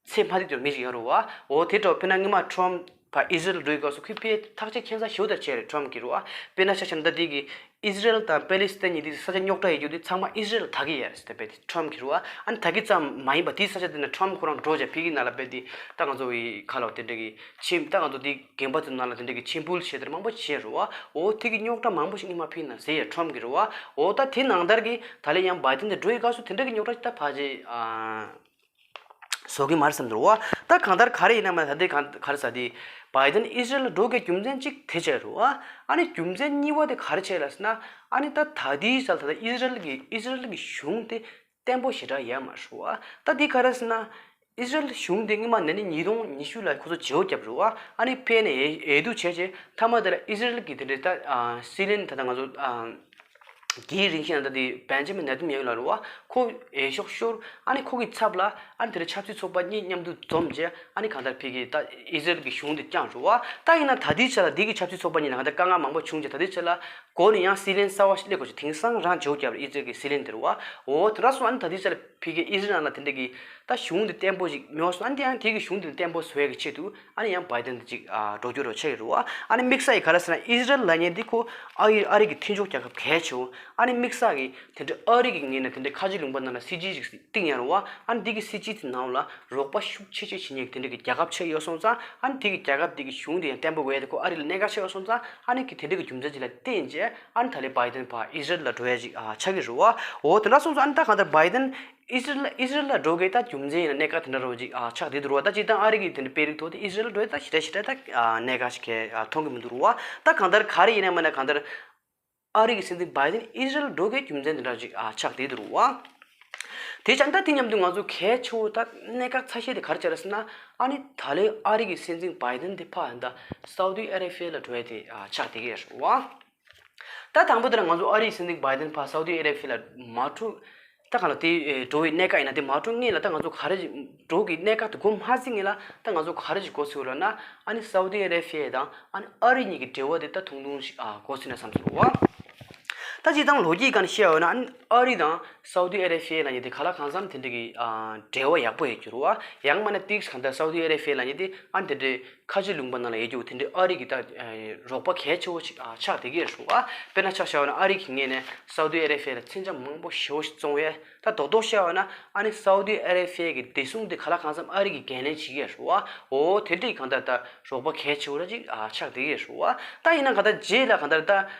ཚེ་མ་ཐིག་དེ་མི་ཞིག་ཡོད་རེད་བ། འོ་དེ་འདྲ་བོ། དཔེར་ན་སྔོན་མ་ཊམ་ ཕར་ཨི་ཟི་རལ་འགྲོ་ཡི་སྐབས་སུ་ཁོས་ཕར་ཐག་གཅོད་ཁྱད་མཚར་ཞེ་པོ་དེ་བྱས་རེད་ཊམ་གྱིས་རེད་བ། དཔེར་ན་ཆ་བཞག་ན་ད་དེ་གི་ཨི་ཟི་རལ་དང་པེ་ལི་སི་ཐན་གཉིས་དེ་ས་ཆ་རྙོག་དྲ་ཡོད་རྒྱུ་དེ་ཚང་མ་ཨི་ཟི་རལ་ད་གི་ཡ་རེད་ཟེར་ད་དཔེ་དེ་ཊམ་གྱིས་རེད་བ། ཨ་ནི་ད་གི་ཙམ་མ་ཡིན་པ་དེའི་ས་ཆ་དེ་ན་ཊམ་ཁོ་རང་འགྲོ་བྱས་ཕ་གི་ནང་ལ་དཔེ་དེ་ད་ང་ཚོ་བའི་ཁ་ལོ་དེ་འདྲ་གི་ཆེན་ད་ང་ཚོ་དེ་རྒན་པ་ཚོའི་ནང་ལ་དེ་འདྲ་གི་ཆེན་པོ་བྱས་དེ་མང་པོ་བྱས་རེད་བ། འོ་དེ་གི་རྙོག་དྲ་མང་པོ་ཞིག་སྔོན་མ་ཕ་གི་ནང་ཟེར་ཡ་ཊམ་གྱིས་རེད་བ། འོ་ད་དེ་ནང་ལྟར་གི་ད་ལན་ཡང་བའི་ཏན་དེ་འགྲོ་ཡི་སྐབས་སུ་དེ་འདྲ་གི་རྙོག་དྲ་ཅིག་ད་ཕལ་ཆེར་ཨ། བཟོ་གི་མ་རེད་བསམ་འདུག་བ། ད་གང་ལྟར་ག་རེ་ཡིན་ན་མ་ད་ལྟའི་གང་ག་རེ་ཟེར་དེ་བའི་ཏན་ཨི་ཟི་རལ་ལ་འགྲོ་དགོས་རྒྱུ་མཚན་གཅིག་དེ་བྱས་རེད་བ། ཨ་ནི་རྒྱུ་མཚན་གཉིས་པ་དེ་ག་རེ་བྱས་ལ་ཟེར་ན། ཨ་ནི་ད་ད་ལྟའི་ཆར་ད་ལྟ་ཨི་ཟི་རལ་གི་ཨི་ཟི་རལ་གི་གཞུང་དེ་བརྟན་པོ་ཞེ་དྲག་ཡོད་མ་རེད་བ། ད་འདི་ག་རེ་ཟེར་ན། ཨི་ཟི་རལ་གཞུང་དེ་སྔོན་མ་ནས་ནི་ཉིས་སྟོང་ཉི་ཤུ་ལ་ཁོ་ཚོ་བརྗེ་པོ་བརྒྱབ་རེད་བ། ཨ་ནི་ཕར་ནས་ཡས་ཡས་རྡུང་བྱས་རྗེས་མཐའ་མ་དེ་ལ་ཨི་ཟི་རལ་གི་དེ་འདྲའི་ད་ཨ་སྲིད་བློན་ད་ལྟ་ང་ཚོ་ཨ། དེའི་རིང་ཤིང་ད་དེ་བན་ཇི་མིན་ནེ་ཐན་ཡ་ཧུ་ལ་རེད་བ། ཁོ་འོས་ཤོག་ཤོར། ཨ་ནི་ཁོ་གི་ཚབ་ལ་ཨ་ནི་དེ་རིང་ཆབ་སྲིད་ཚོགས་པ་གཉིས་མཉམ་དུ་འཛོམས་རྗེས་ཨ་ནི་གང་ལྟར་ཕ་གི་ད་ཨི་ཟི་རལ་གྱི་གཞུང་དེ་བསྐྱངས་རེད་བ། ད་ཡིན་ན་ད་ལྟའི་ཆ་ལ་འདི་གི་ཆབ་སྲིད་ཚོགས་པ་གཉིས་ལ་གང་ལྟར་དཀའ་ངལ་མང་པོ་བྱུང་རྗེས་ད་ལྟའི་ཆ་ལ་འགོ་ནས་ཡང་སྲིད་བློན་གསར་བ་ཞིག་སླེབས་དགོས་ཞེས་དེང་སང་རང་བརྗེ་པོ་བརྒྱབ་རེད། ཨི་ཟི་རལ་གྱི་སྲིད་བློན་དེ་རེད་བ། འོ་དེ་འདྲ་སོང་ཨ་ནི་ད་ལྟའི་ཆ་ལ་ཕ་གི་ཨི་ཟི་རལ་ནང་ལ་དེ་འདྲ་གི་ད་གཞུང་དེ་བརྟན་པོ་ཞིག་མེད་པ་སོང་ཨ་ནི་དེ་ཡང་དེ་གི་གཞུང་དེ་བརྟན་པོ་བཟོ་ཡ་གི་ཆེད་དུ། ཨ་ནི་ཡང་བའི་ཏན་དེ་ཅིག་ཨ་འགྲོ་རྒྱུ་རོ་ཆགས་ཀྱི་རེད་བ། ཨ་ནི་དམིགས་བསལ་གྱིས་ག་རེ་ཟེར་ན་ཨི་ཟི་རལ་ལབ་མཁན་འདི་ཁོ་ཨ་ཡི་ཨ་རི་གི་མཐུན་ཕྱོགས་རྒྱལ་ཁབ་གལ་ཆེ་བོ། ཨ་ནི་དམིགས་བསལ་གྱིས་དེ་འདྲའི་ཨ་རི་གི་ངོས་ནས་དེ་འདྲའི་ཁ་ཆེ་ལུང་པ་ནང་ལ་སྲིད་སྤྱི་ཅིག་བཏིང་ཡ་རེད་བ། ཨ་ནི་འདི་གི་སྲིད་སྤྱི་དེ་ནང་ལ་རོགས་པ་ཤུགས་ཆེ་ཆེ་བྱེད་མཁན་གྱི་དེ་འདྲ་གི་རྒྱལ་ཁབ་ཆགས་ཡོད་སོང་ཙང་ཨ་ནི་དེ་གི་རྒྱལ་ཁབ་དེ་གི་གཞུང་དེ་ཡང་བརྟན་པོ་དགོས་ཡ་དེ་ཁོ་ཨ་རི་ལ་གནད་འགག་ཆགས་ཡོད་སོང་ཙང་ཨ་ནི་གི་དེ་འདྲ་གི་རྒྱུ་མཚན་ཅིག་ལ་བརྟེན་བྱས་ཨ་ནི་ད་ལན་བའི་ཏན་ཕར་ཨི་ཟི་རལ་ལ་འགྲོ་ཡ་ཅིག་ཨ་ཆགས་ཀྱི་རེད་བ། འོ་དེ་འདྲ་སོང་ཙང་ཨ་ནི་ད་གང་ལྟར་བའི་ཏན། ཨི་ཟི་རལ་ཨི་ཟི་རལ་ལ་འགྲོ་དགོས་ད་རྒྱུ་མཚན་ཡིན་ན་གནད་འགག་དེ་འདྲ་རོ་ཅིག་ཨ་ཆགས་བསྡད་འདུག་རོ། ད་སྤྱིར་བཏང་ཨ་རི་གི་དེ་འདྲ་དཔོན་རིགས་ཐོག་དེ་ཨི་ཟི་རལ་འགྲོ་ད་ཞེ་དྲག་ཞེ་དྲག་ད་ཨ་གནད་འགག་ཞིག་གི་ཨ་མཐོང་གི་མི་འདུག་རོ། ད་གང་ལྟར་ག་རེ་ཡིན་ན་མིན་ན་གང་ལྟར་ཨ་རི་གི་སྲིད་འཛིན་བའི་ཏན་ཨི་ཟི་རལ་འགྲོ་དགོས་རྒྱུ་མཚན་དེ་འདྲ་ཅིག་ཨ་ཆགས་བསྡད་འདུག་རོ། དེ་ཙང་ད་དེ་མཉམ་དུ་ང་ཚོ་གལ་ཆེ་བོ་ད་གནད་འགག་ཆེ་ཤོས་དེ་ག་རེ་ཆགས་རེད་ཟེར་ན། ཨ་ནི་ད་ལོའི་ཨ་རི་གི་སྲིད་འཛིན་བའི་ཏན་དེ་ཕར་ད་སའུ་ཏི་ཨ་རེ་བྷི་ཡ་ལ་འགྲོ་ཡ་དེ་ཨ་ཆགས་བསྡད་ཀྱི་རེད་རོ། ད་དང་པོ་དེ་ལ་ང་ཚོ་ཨ་རིའི་སྲིད་འཛིན་བའི་ཏན་ཕར་སའུ་ཏི་ཨ་རེ་བྷི་ཡ་ལ་མ་འགྲོ། ད་གང་ལ་དེ་འགྲོ་བའི་གནད་འགག་ཡིན་ན་དེ་མ་འགྲོ་སྔོན་ལ་ད་ང་ཚོ་ག་རེ་ཞིག་འགྲོ་གི་གནད་འགག་དེ་འགོ་མ་ཚུགས་སྔོན་ལ་ད་ང་ཚོ་ག་རེ་ཞིག་འགོ་ཚུགས་ལབ་ན། ཨ་ནི་སའུ་ཏི་ཨ་རེ་བྷི་ཡ་དང་ཨ་ནི་ཨ་རི་གཉིས་ཀྱི་འབྲེལ་བ་དེ་ད་ཐུང་ཐུང་ཞིག་ཨ་འགོ་ཚུགས་ན་བསམ་སོང་བ། ད་སྤྱིར་བཏང་ལོ་རྒྱུས་སྒང་ནས་བཤད་ཡོད་ན་ཨ་ནི་ཨ་རི་དང་སའུ་ཏི་ཨ་རེ་བྷི་ཡ་ལབ་མཁན་དེ་ག་ལ་གང་འཚམ་དེ་འདྲ་གི་ཨ་འབྲེལ་བ་ཡག་པོ་ཡོད་རྒྱུ་རེད་བ། ཡང་མིན་ན་ཏིག་གང་ལྟར་སའུ་ཏི་ཨ་རེ་བྷི་ཡ་ལབ་མཁན་དེ་ཨ་ནི་དེ་འདྲའི་ཁ་ཆེ་ལུང་པ་ནང་ལ་ཡོད་རྒྱུ་དེ་འདྲའི་ཨ་རི་གི་ད་རོགས་པ་གལ་ཆེ་བོ་ཞིག་ཆགས་བསྡད་ཀྱི་རེད་བ། དཔེར་ན་ཆ་བཞག་པ་ན་ཨ་རི་གི་ངོས་ནས་སའུ་ཏི་ཨ་རེ་བྷི་ཡ་ལ་མཚོན་ཆ་མང་པོ་ཞེ་པོ་ཞིག་བཙོང་བས། ད་རྡོག་རྡོག་བཤད་པ་ན་ཨ་ནི་སའུ་ཏི་ཨ་རེ་བྷི་ཡ་གི་བདེ་སྲུང་དེ་ག་ལ་གང་འཚམ་ཨ་རི་གིས་འགན་ལེན་བྱེད་ཀྱི་རེད་བ། འོ་དེ་འདྲའི་གང་ལྟར་ད་རོགས་པ་གལ་ཆེ་བོ་ར་ཅིག་ཆགས་བསྡད་ཀྱི་རེད་བ། ད་ཡིན་ན་གང་ལྟར་རྗེས་ལ་གང་ལྟར་ད་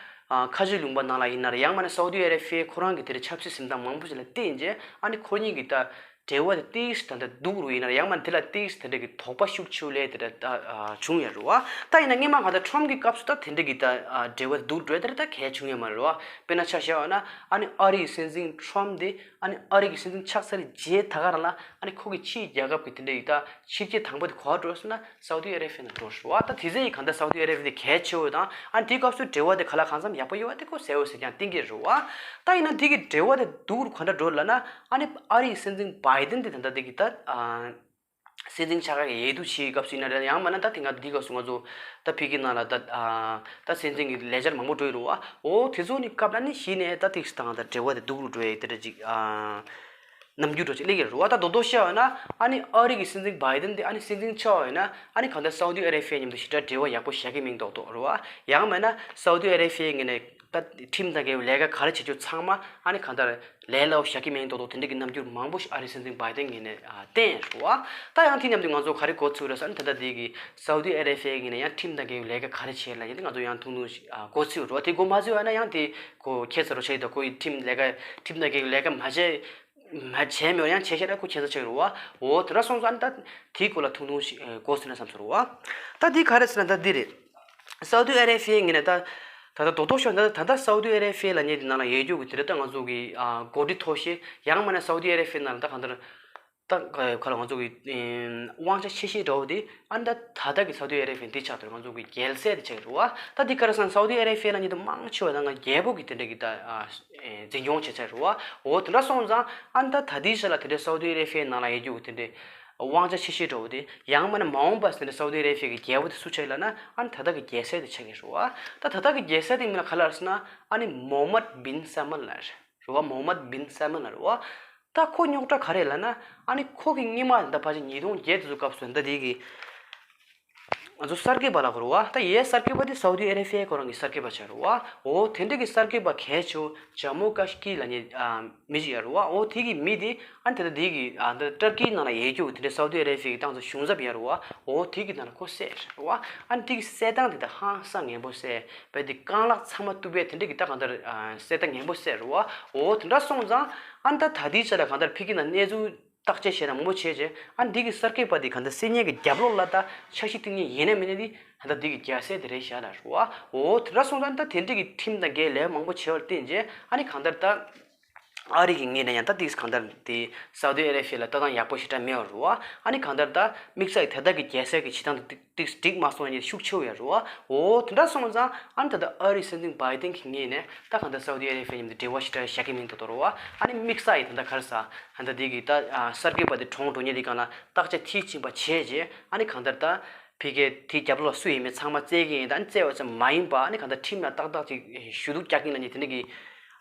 ཁ་ཆེ་ལུང་པ་ནང་ལ་ཡིན་ན་ར་ཡང་མིན་ན་སའུ་ཏི་ཨ་རེ་བྷི་ཡ་ཁོ་རང་གི་དེ་འདྲའི་ཆབ་སྲིད་འཛིན་སྟངས་མང་པོ་ཞིག་ལ་བརྟེན་རྗེས་ཨ་ནི་ཁོ་གཉིས་ཀྱི་ད་འབྲེལ་བ་དེ་ཏིག་ཙམ་ད་ལྟ་སྡུག་རུ་ཡིན་ན་ཡང་མིན་དེ་ལ་ཏིག་ཙམ་དེ་འདྲ་གི་དོགས་པ་ཤུགས་ཆེ་བོ་ལས་དེ་འདྲ་ད་བྱུང་ཡོད་རེད་བ། ད་ཡིན་ན་སྔོན་མ་གང་ལྟར་ཁྲོམ་གྱི་སྐབས་སུ་ད་དེ་འདྲ་གི་ད་འབྲེལ་བ་སྡུག་རུ་དེ་འདྲ་ད་གལ་བྱུང་ཡོད་མ་རེད་བ། དཔེར་ན་ཆ་བཞག་པ་ན་ཨ་ནི་ཨ་རིའི་སྲིད་འཛིན་ཁྲོམ་དེ་ཨ་ནི་ཨ་རི་གི་སྲིད་འཛིན་ཆགས་ཚར་རྗེས་ད་ག་རང་ལ་ཨ་ནི་ཁོ་གི་ཕྱིའི་རྒྱལ་ཁབ་ཀྱི་དེ་འདྲ་ཡི་ད་ཕྱི་རྒྱལ་དང་པོ་དེ་ག་པར་འགྲོ་ཟེར་ན་སའུ་ཏི་ཨ་རེ་བྷི་ཡ་ནང་འགྲོ་ཟེར་བ། ད་དེ་ཚེ་ཡི་གང་ལྟར་སའུ་ཏི་ཨ་རེ་བྷི་ཡ་དེ་གལ་ཆེ་བོ་དང་ཨ་ནི་དེའི་སྐབས་སུ་འབྲེལ་བ་དེ་ག་ལ་གང་འཚམ་ཡག་པོ་ཡོད་པ་དེ་ཁོ་གསལ་བོ་གསལ་རྐྱང་བསྟན་གྱི་རེད་བ། ད་ཡིན་ན་དེ་གི་འབྲེལ་བ་དེ་སྡུག་རུ་ག་འདྲ་འགྲོ་ལབ་ན་ཨ་ནི་ཨ་རིའི་སྲིད་འཛིན་བྷའི་ཏན་དེ་ད་ལྟ་དེ་གི་ད་ཨ། སྲིད་འཛིན་ཆགས་ཁག་གི་ཡས་རྡུང་བྱེད་སྐབས་སུ་ཡིན་ན་རེད། ཡང་མིན་ན་ད་དེང་སང་འདི་སྐབས་སུ་ང་ཚོ་ད་ཕ་གི་ནང་ལ་ད་ཨ་ད་སྲིད་འཛིན་གྱི་ལས་འཆར་མང་པོ་འགྲོ་ཡི་རེད་བ། འོ་དེ་ཚོ་ནི་སྐབས་ལ་ནི་གཞི་ནས་ད་ཏིག་ཙམ་ད་འབྲེལ་བ་དེ་སྡུག་རུ་འགྲོ་ཡི་དེ་འདྲ་ཅིག་ཨ་རྣམ་འགྱུར་འདྲ་ཅིག་སླེབས་ཀྱི་རེད་བ། ད་རྡོག་རྡོག་བཤད་པ་ན་ཨ་ནི་ཨ་རི་གི་སྲིད་འཛིན་བྷའི་ཏན་དེ་ཨ་ནི་སྲིད་འཛིན་ཆགས་པ་ཡིན་ན་ཨ་ནི་གང་ལྟར་སའུ་ཏི་ཨ་རེ་བྷི་ཡ་མཉམ་དུ་ཞེ་དྲག་འབྲེལ་བ་ཡག་པོ་བཞག་གི་མིན་མདོག་མདོག་རེད་བ། ཡང་མིན་ན་སའུ་ཏི་ཨ་རེ་བྷི་ཡ་ངོས་ནས་ད་ཁྲིམས་དང་འགལ་བའི་ལས་ཀ་ག་རེ་བྱེད་རྒྱུ་ཚང་མ་ཨ་ནི་གང་ལྟར་ལས་སླ་པོ་བཞག་གི་མིན་མདོག་མདོག་དེ་འདྲ་གི་རྣམ་འགྱུར་མང་པོ་ཞིག་ཨ་རིའི་སྲིད་འཛིན་བྷའི་ཏན་ངོས་ནས་ཨ་བསྟན་ཡོད་རེད་བ། ད་ཡང་དེ་མཉམ་དུ་ང་ཚོ་ག་རེ་གོ་ཚུགས་རེད་ཟེར་ན་ད་ལྟ་དེ་གི་སའུ་ཏི་ཨ་རེ་བྷི་ཡ་ངོས་ནས་ཡང་ཁྲིམས་དང་འགལ་བའི་ལས་ཀ་ག་རེ་བྱས་ལབ་ཡིན་དེ་ང་ཚོ་ཡང་ཐུང་ཐུང་ཞིག་ཨ་གོ་ཚུགས་ཡོད་རེད་བ། དེ་གོ་མ་ཚུགས་ཡོད་ན་ཡང་དེ་གོ་ཁྱད་མཚར་རོ་ཆགས་ཡོད་དོ། ཁོ་ཡི་ཁྲིམས་ལས་ཀ་ཁྲིམས་དང་འགལ་བའི་ལས་ཀ་མ་བྱས་མ་བྱས་མེད་པར་ཡང་བྱས་ཤག་ན་ཁོ་ཁྱད་མཚར་ཆགས་ཡོད་རེད་བ། འོ་དེ་འདྲ་སོང་ཙང་ད་དེའི་སྐོར་ལ་ཐུང་ཐུང་ཞིག་ཨ་གོ་ཚུགས་ན་བསམ་སོང་རེད་བ། ད་དེ་ག་རེ་ཟེར་ན་ད་འདི་རེད། སའུ་ཏི་ཨ་རེ་བྷི་ཡའི་ངོས་ནས་ད་ད་ལྟ་རྡོག་རྡོག་ཤོད་ན་ད་ལྟ་སའུ་ཏི་ཨ་རེ་བྷི་ཡ་ལབ་མཁན་དེ་ནང་ལ་ཡོད་རྒྱུ་གི་དེ་རེད། ད་ང་ཚོ་གི་ཨ་འགོ་ཁྲིད་མཐོ་ཤོས་ཡང་མིན་ན་སའུ་ཏི་ཨ་རེ་བྷི་ཡའི་ནང་ལ་ད་གང་ལྟར་ད་ག་ལ་ང་ཚོ་གི་ཨེམ་དབང་ཆ་ཆེ་ཤོས་འདྲ་བོ་དེ་ཨ་ནི་ད་ད་ལྟ་གི་སའུ་ཏི་ཨ་རེ་བྷི་ཡ་འདི་ཆགས་འདུག་ང་ཚོ་གི་རྒྱལ་སྲས་དེ་ཆགས་ཀྱི་རེད་བ། ད་འདི་ག་རེ་ཟེར་ན་སའུ་ཏི་ཨ་རེ་བྷི་ཡ་ལབ་མཁན་དེ་མང་ཆེ་བ་ད་ང་རྒྱལ་པོ་གི་དེ་འདྲ་གི་ད་ཨ་འཛིན་སྐྱོང་བྱེད་ས་རེད་བ། འོ་དེ་འདྲ་སོང་ཙང་ཨ་ནི་ད་ད་ལྟའི་ཆ་ལ་དེ་འདྲའི་སའུ་ཏི་ཨ་རེ་བྷི་ཡའི་ནང་ལ་ཡོད་རྒྱུ་གི་དེ་འདྲའི་དབང་ཆ་ཆེ་ཤོས་འདྲ་བོ་དེ་ཡང་མིན་ན་མ་འོངས་པ་དེ་འདྲའི་སའུ་ཏི་ཨ་རེ་བྷི་ཡའི་རྒྱལ་པོ་དེ་སུ་ཆགས་ཡོད་ལབ་ན་ཨ་ནི་ད་ལྟ་གི་རྒྱལ་སྲས་དེ་ཆགས་ཀྱི་རེད་བ། ད་ད་ལྟ་གི་རྒྱལ་སྲས་དེ་མིང་ལ་ག་རེ་ལབ་ཟེར་ན་ཨ་ནི་མོ་ཧམ་མད་བིན་སལ་མན་ལབ་རེད་བ། མོ་ཧམ་མད་བིན་སལ་མན་ལབ་རེད་བ། ད་ཁོ་རྙོག་དྲ་ག་རེ་ལབ་ན་ཨ་ནི་ཁོ་གི་སྔོན་མ་ད་ཕལ་ཆེར་ཉིས་སྟོང་བརྒྱད་དེ་ཚོ་སྐབས་སུ་ད་དེ་གི་ ང་ཚོ་གསར་འགོད་པ་ལ་གོ་རུ་བ། ད་ཡའི་གསར་འགོད་པ་དེ་སའུ་དི་ཨ་རེ་བྷི་ཡའི་ཁོ་རང་གི་གསར་འགོད་པ་ཆགས་རུ་བ། འོ་དེ་འདྲ་གི་གསར་འགོད་པ་གལ་ཆེ་བོ་ཇམ་མུ་ཀ་ཤི་ཀིར་ལབ་མཁན་མི་ཞིག་ཡོད་རུ་བ། འོ་དེ་གི་མི་དེ་ཨ་ནི་ད་ལྟ་དེ་གི་ཨ་ད་ཏུར་ཀིའི་ནང་ལ་ཡོད་རྒྱུ་དེ་འདྲ་སའུ་དི་ཨ་རེ་བྷི་ཡའི་གི་ཏང་ཙུའུ་གཞུང་ཚབ་ཡོད་རུ་བ། འོ་དེ་གི་ནང་ལ་ཁོ་བསད་རུ་བ། ཨ་ནི་དེ་གི་བསད་སྟངས་དེ་ད་ཧང་སང་ངན་པོ་བསད་པས། དེ་རྐང་ལག་ཚང་མ་གཏུབ་པས། དེ་འདྲ་གི་ད་གང་ལྟར་བསད་སྟངས་ངན་པོ་བསད་རུ་བ། འོ་དེ་འདྲ་སོང་ཙང་ཨ་ནི་ད་ད་ལྟའི་ཆ་ལ་གང་ལྟར་ཕ་གི་ནང་གནས་ཚུལ་བརྟག་དཔྱད་བྱས་ན་མང་པོ་བྱས་རྗེས། ཨ་ནི་འདི་གི་གསར་འགོད་པ་འདི་གང་ལྟར་བསད་མཁན་གྱི་རྒྱབ་ལོགས་ལ་ད་འཆར་གཞི་བཏིང་མཁན་ཡིན་ན་མིན་ན་འདི་ད་ལྟ་འདི་གི་རྒྱལ་སྲས་དེ་རེད་ཤག་ལབ་རུ་བ། འོ་དེ་འདྲ་སོང་ཙང་ད་དེ་འདྲ་གི་ཁྲིམས་དང་འགལ་ལས་མང་པོ་བྱས་པར་བརྟེན་རྗེས། ཨ་ནི་གང་ལྟར་ད་ཨ་རི་གི་ངོས་ནས་ཡང་ད་འདི་གང་ལྟར་འདི་སའུ་དི་ཨ་རེ་བྷི་ཡ་ལ་ལྟ་སྟངས་ཡག་པོ་ཞེ་དྲག་མེད་པ་རུ་བ། ཨ་ནི་གང་ལྟར་ད་དམིགས་བསལ་གྱི་དེ་དག་གི་རྒྱལ་སྲས་ཀྱི་བྱེད་སྟངས་འདི་ཏིག་འགྲིག་མ་སོང་ཡ་ཤུགས་ཆེ་བོ་ཡ་རུ་བ། འོ་དེ་འདྲ་སོང་ཙང་ཨ་ནི་ད་ལྟ་ཨ་རིའི་སྲིད་འཛིན་བྷའི་ཏིན་གྱི་ངོས་ནས་ད་གང་ལྟར་སའུ་དི་ཨ་རེ་བྷི་ཡ་མཉམ་དུ་འབྲེལ་བ་ཞེ་དྲག་བཞག་གི་མིན་འདུག་དོ་རུ་བ། ཨ་ནི་དམིགས་བསལ་ཡི་ད་ལྟ་ག་རེ་ཟ། ད་ལྟ་འདི་གི་ད་ཨ་གསར་འགོད་པ་དེ་གྲོངས་འགྲོ་མཁན་དེ་སྒང་ལ་བརྟག་དཔྱད་མཐིལ་ཕྱིན་པ་བྱས་རྗེས། ཨ་ནི་གང་ལྟར་ད་ཕ་གི་དེའི་རྒྱབ་ལོགས་སུ་ཡིན་མིན་ཚང་མ་བཙལ་གྱི་ཡིན། ད་ཨ་ནི་བཙལ་བ་ཙམ་མ་ཡིན་པ། ཨ་ནི་གང་ལྟར་ཁྲིམས་ལ་ཏག་ཏག་ཅིག་ཞུ་གཏུག་རྒྱག་གི་ཡིན་ལབ་མཁན་དེ་འདྲ་གི་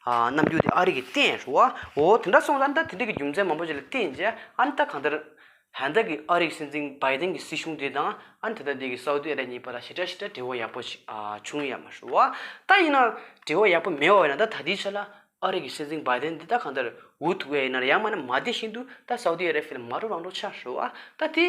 ཨ་རྣམ་འགྱུར་དེ་ཨ་རི་གིས་བསྟན་རུ་བ། འོ་དེ་འདྲ་སོང་ཙང་ད་དེ་འདྲ་གི་རྒྱུ་མཚན་མང་པོ་ཅིག་ལ་བརྟེན་རྗེས། ཨ་ནི་ད་གང་ལྟར་ད་ལྟ་གི་ཨ་རིའི་སྲིད་འཛིན་བྷའི་ཏིན་གྱི་སྲིད་གཞུང་དེ་དང་ཨ་ནི་ད་ལྟ་འདི་གི་སའུ་དི་ཨ་རེ་གཉིས་བར་ལ་ཞེ་དྲག་ཞེ་དྲག་འབྲེལ་བ་ཡག་པོ་ཞིག་ཨ་བྱུང་ཡོད་མ་རེད་བ། ད་ཡིན་ན་འབྲེལ་བ་ཡག་པོ་མེད་པ་ཡིན་ན། ད་ད་ལྟའི་ཆ་ལ་ཨ་རི་གི་སྲིད་འཛིན་བྷའི་ཏིན་འདི་ད་གང་ལྟར་འུ་ཐུག་པ་ཡིན་ན་ར། ཡང་མིན་ན་མ་བདེ་བཞིན་དུ་ད་སའུ་དི་ཨ་རེ་བྷི་ཡ་ལ་མ་འགྲོ་རང་འགྲོ་ཆགས་རེད་བ། ད་དེ་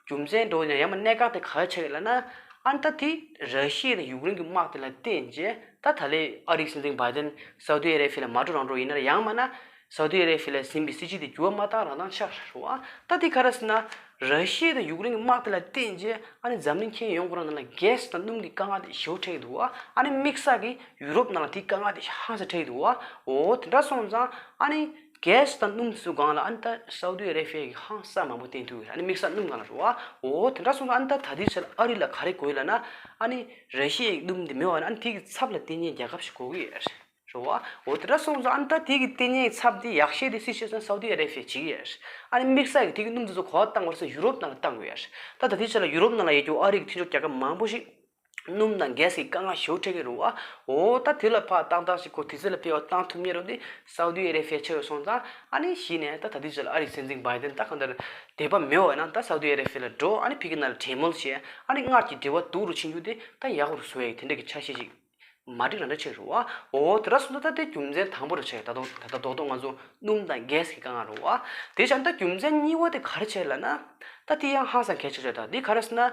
རྒྱུ་མཚན་འགྲོ་ཡང་མིན་ན་གནད་འགག་དེ་ག་རེ་ཆགས་ཡོད་ལབ་ན། ཨ་ནི་ད་དེ་ར་ཤི་ཡ་དང་ཡུཀ་རེན་གྱི་དམག་དེ་ལ་བརྟེན་རྗེས། ད་ད་ལོའི་ཨ་རིའི་སྲིད་འཛིན་བྷའི་ཏིན་སའུ་དི་ཨ་རེ་བྷི་ཡ་ལ་མ་འགྲོ་རང་འགྲོ་ཡིན་ན་ར། ཡང་མིན་ན་སའུ་དི་ཨ་རེ་བྷི་ཡ་ལ་ཟིན་པའི་སྲིད་ཇུས་དེ་འགྱུར་བ་མ་བཏང་རང་བཏང་ཆགས་རེད་བ། ད་དེ་ག་རེ་ཟེར་ན། ར་ཤི་ཡ་དང་ཡུཀ་རེན་གྱི་དམག་དེ་ལ་བརྟེན་རྗེས་ཨ་ནི་འཛམ་གླིང་ཁྱོན་ཡོངས་ཁོ་རང་ནང་ལ་གྷེ་སི་དང་སྣུམ་གྱི་དཀའ་ངལ་དེ་ཞེ་པོ་འཕྲད་ཀྱི་འདུག་བ། ཨ་ནི་དམིགས་བསལ་གྱི་ཡུ་རོབ་ནང་ལ་དེའི་དཀའ་ངལ་དེ་ཧང་སང་འཕྲད་ཀྱི་འདུག་བ། འོ་དེ་འདྲ་སོང་ཙང་ཨ་ནི་གྷེ་སི་དང་སྣུམ་ཚོའི་སྒང་ལ་ཨ་ནི་ད་སའུ་དི་ཨ་རེ་བྷི་ཡ་གིས་ཧང་སང་མང་པོ་བསྟན་ཐུབ་ཡོད་རེད། ཨ་ནི་དམིགས་བསལ་སྣུམ་སྒང་ལ་རེད་བ། འོ་དེ་འདྲ་སོང་ཙང་ཨ་ནི་ད་ད་ལྟའི་ཆར་ཨ་རི་ལ་ག་རེ་དགོས་ལབ་ན། ཨ་ནི་ར་ཤི་ཡའི་སྣུམ་དེ་མེད་པ་ན། ཨ་ནི་དེ་གི་ཚབ་ལ་བརྟེན་མཁན་རྒྱལ་ཁབ་ཞིག་དགོས་ཀྱི་ཡོད་རེད། རེད་བ། འོ་དེ་འདྲ་སོང་ཙང་ཨ་ནི་ད་དེ་གི་བརྟེན་མཁན་གྱི་ཚབ་དེ་ཡག་ཤོས་དེ་སུས་བྱེད་ཟེར་ན་སའུ་དི་ཨ་རེ་བྷི་ཡས་བྱེད་ཀྱི་ཡོད་རེད། ཨ་ནི་དམིགས་བསལ་གྱི་དེ་གི་སྣུམ་དེ་ཚོ་ག་པར་བཏང་དགོས་ཟེར་ན་ཡུ་རོབ་ནང་ལ་བཏང་དགོས་ཡོད་རེད། ད་ད་ལྟའི་ཆ་ལ་ཡུ་རོབ་ནང་ལ་ཡོད་རྒྱུ་ཨ་རི་གི་མཐུན་ཕྱོགས་རྒྱལ་ཁབ་མང་པོ་ཞིག་སྣུམ་དང་གྷེ་སི་གི་དཀའ་ངལ་ཞེ་པོ་འཕྲད་ཀྱི་རེད་བ། འོ་ད་དེ་ལ་ཕར་བཏང་སྟངས་ཤིག་གོ། དུས་ཚོད་ལ་ཕེབས་པ་བཏང་ཐུབ་མཁན་རོགས་དེ་སའུ་དི་ཨ་རེ་བྷི་ཡ་ཆགས་ཡོད་སོང་ཙང་། ཨ་ནི་གཞི་ནས་ད་ད་ལྟའི་ཆ་ལ་ཨ་རིའི་སྲིད་འཛིན་བྷའི་ཏིན་ད་གང་ལྟར་དད་པ་མེད་པ་ཡིན་ན་ད་སའུ་དི་ཨ་རེ་བྷི་ཡ་ལ་འགྲོ། ཨ་ནི་ཕ་གི་ནང་ལ་གྲོས་མོལ་བྱས། ཨ་ནི་སྔར་གྱི་འབྲེལ་བ་སྡུག་རུ་ཕྱིན་རྒྱུ་དེ་ད་ཡག་པོ་རུ་བཟོ་ཡ་ཡི་དེ་འདྲ་གི་འཆར་གཞི་ཞིག་མ་འགྲིག་རང་འདྲ་ཆགས་རེད་བ། འོ་དེ་འདྲ་སོང་ཙང་ད་དེ་རྒྱུ་མཚན་དང་པོ་རུ་ཆགས། ད་དུང་ད་ལྟ་རྡོག་རྡོག་ང་ཚོ་སྣུམ་དང་གྷེ་སི་གི་དཀའ་ངལ་རེད་བ། དེ་བྱས་ན་ད་རྒྱུ་མཚན་གཉིས་པ་དེ་ག་རེ་ཆགས་ལབ་ན། ད་དེ་ཡང་ཧང་སང་གལ་ཆེ་ཤོས་ད་དེ་ག་རེ་ཟེར་ན།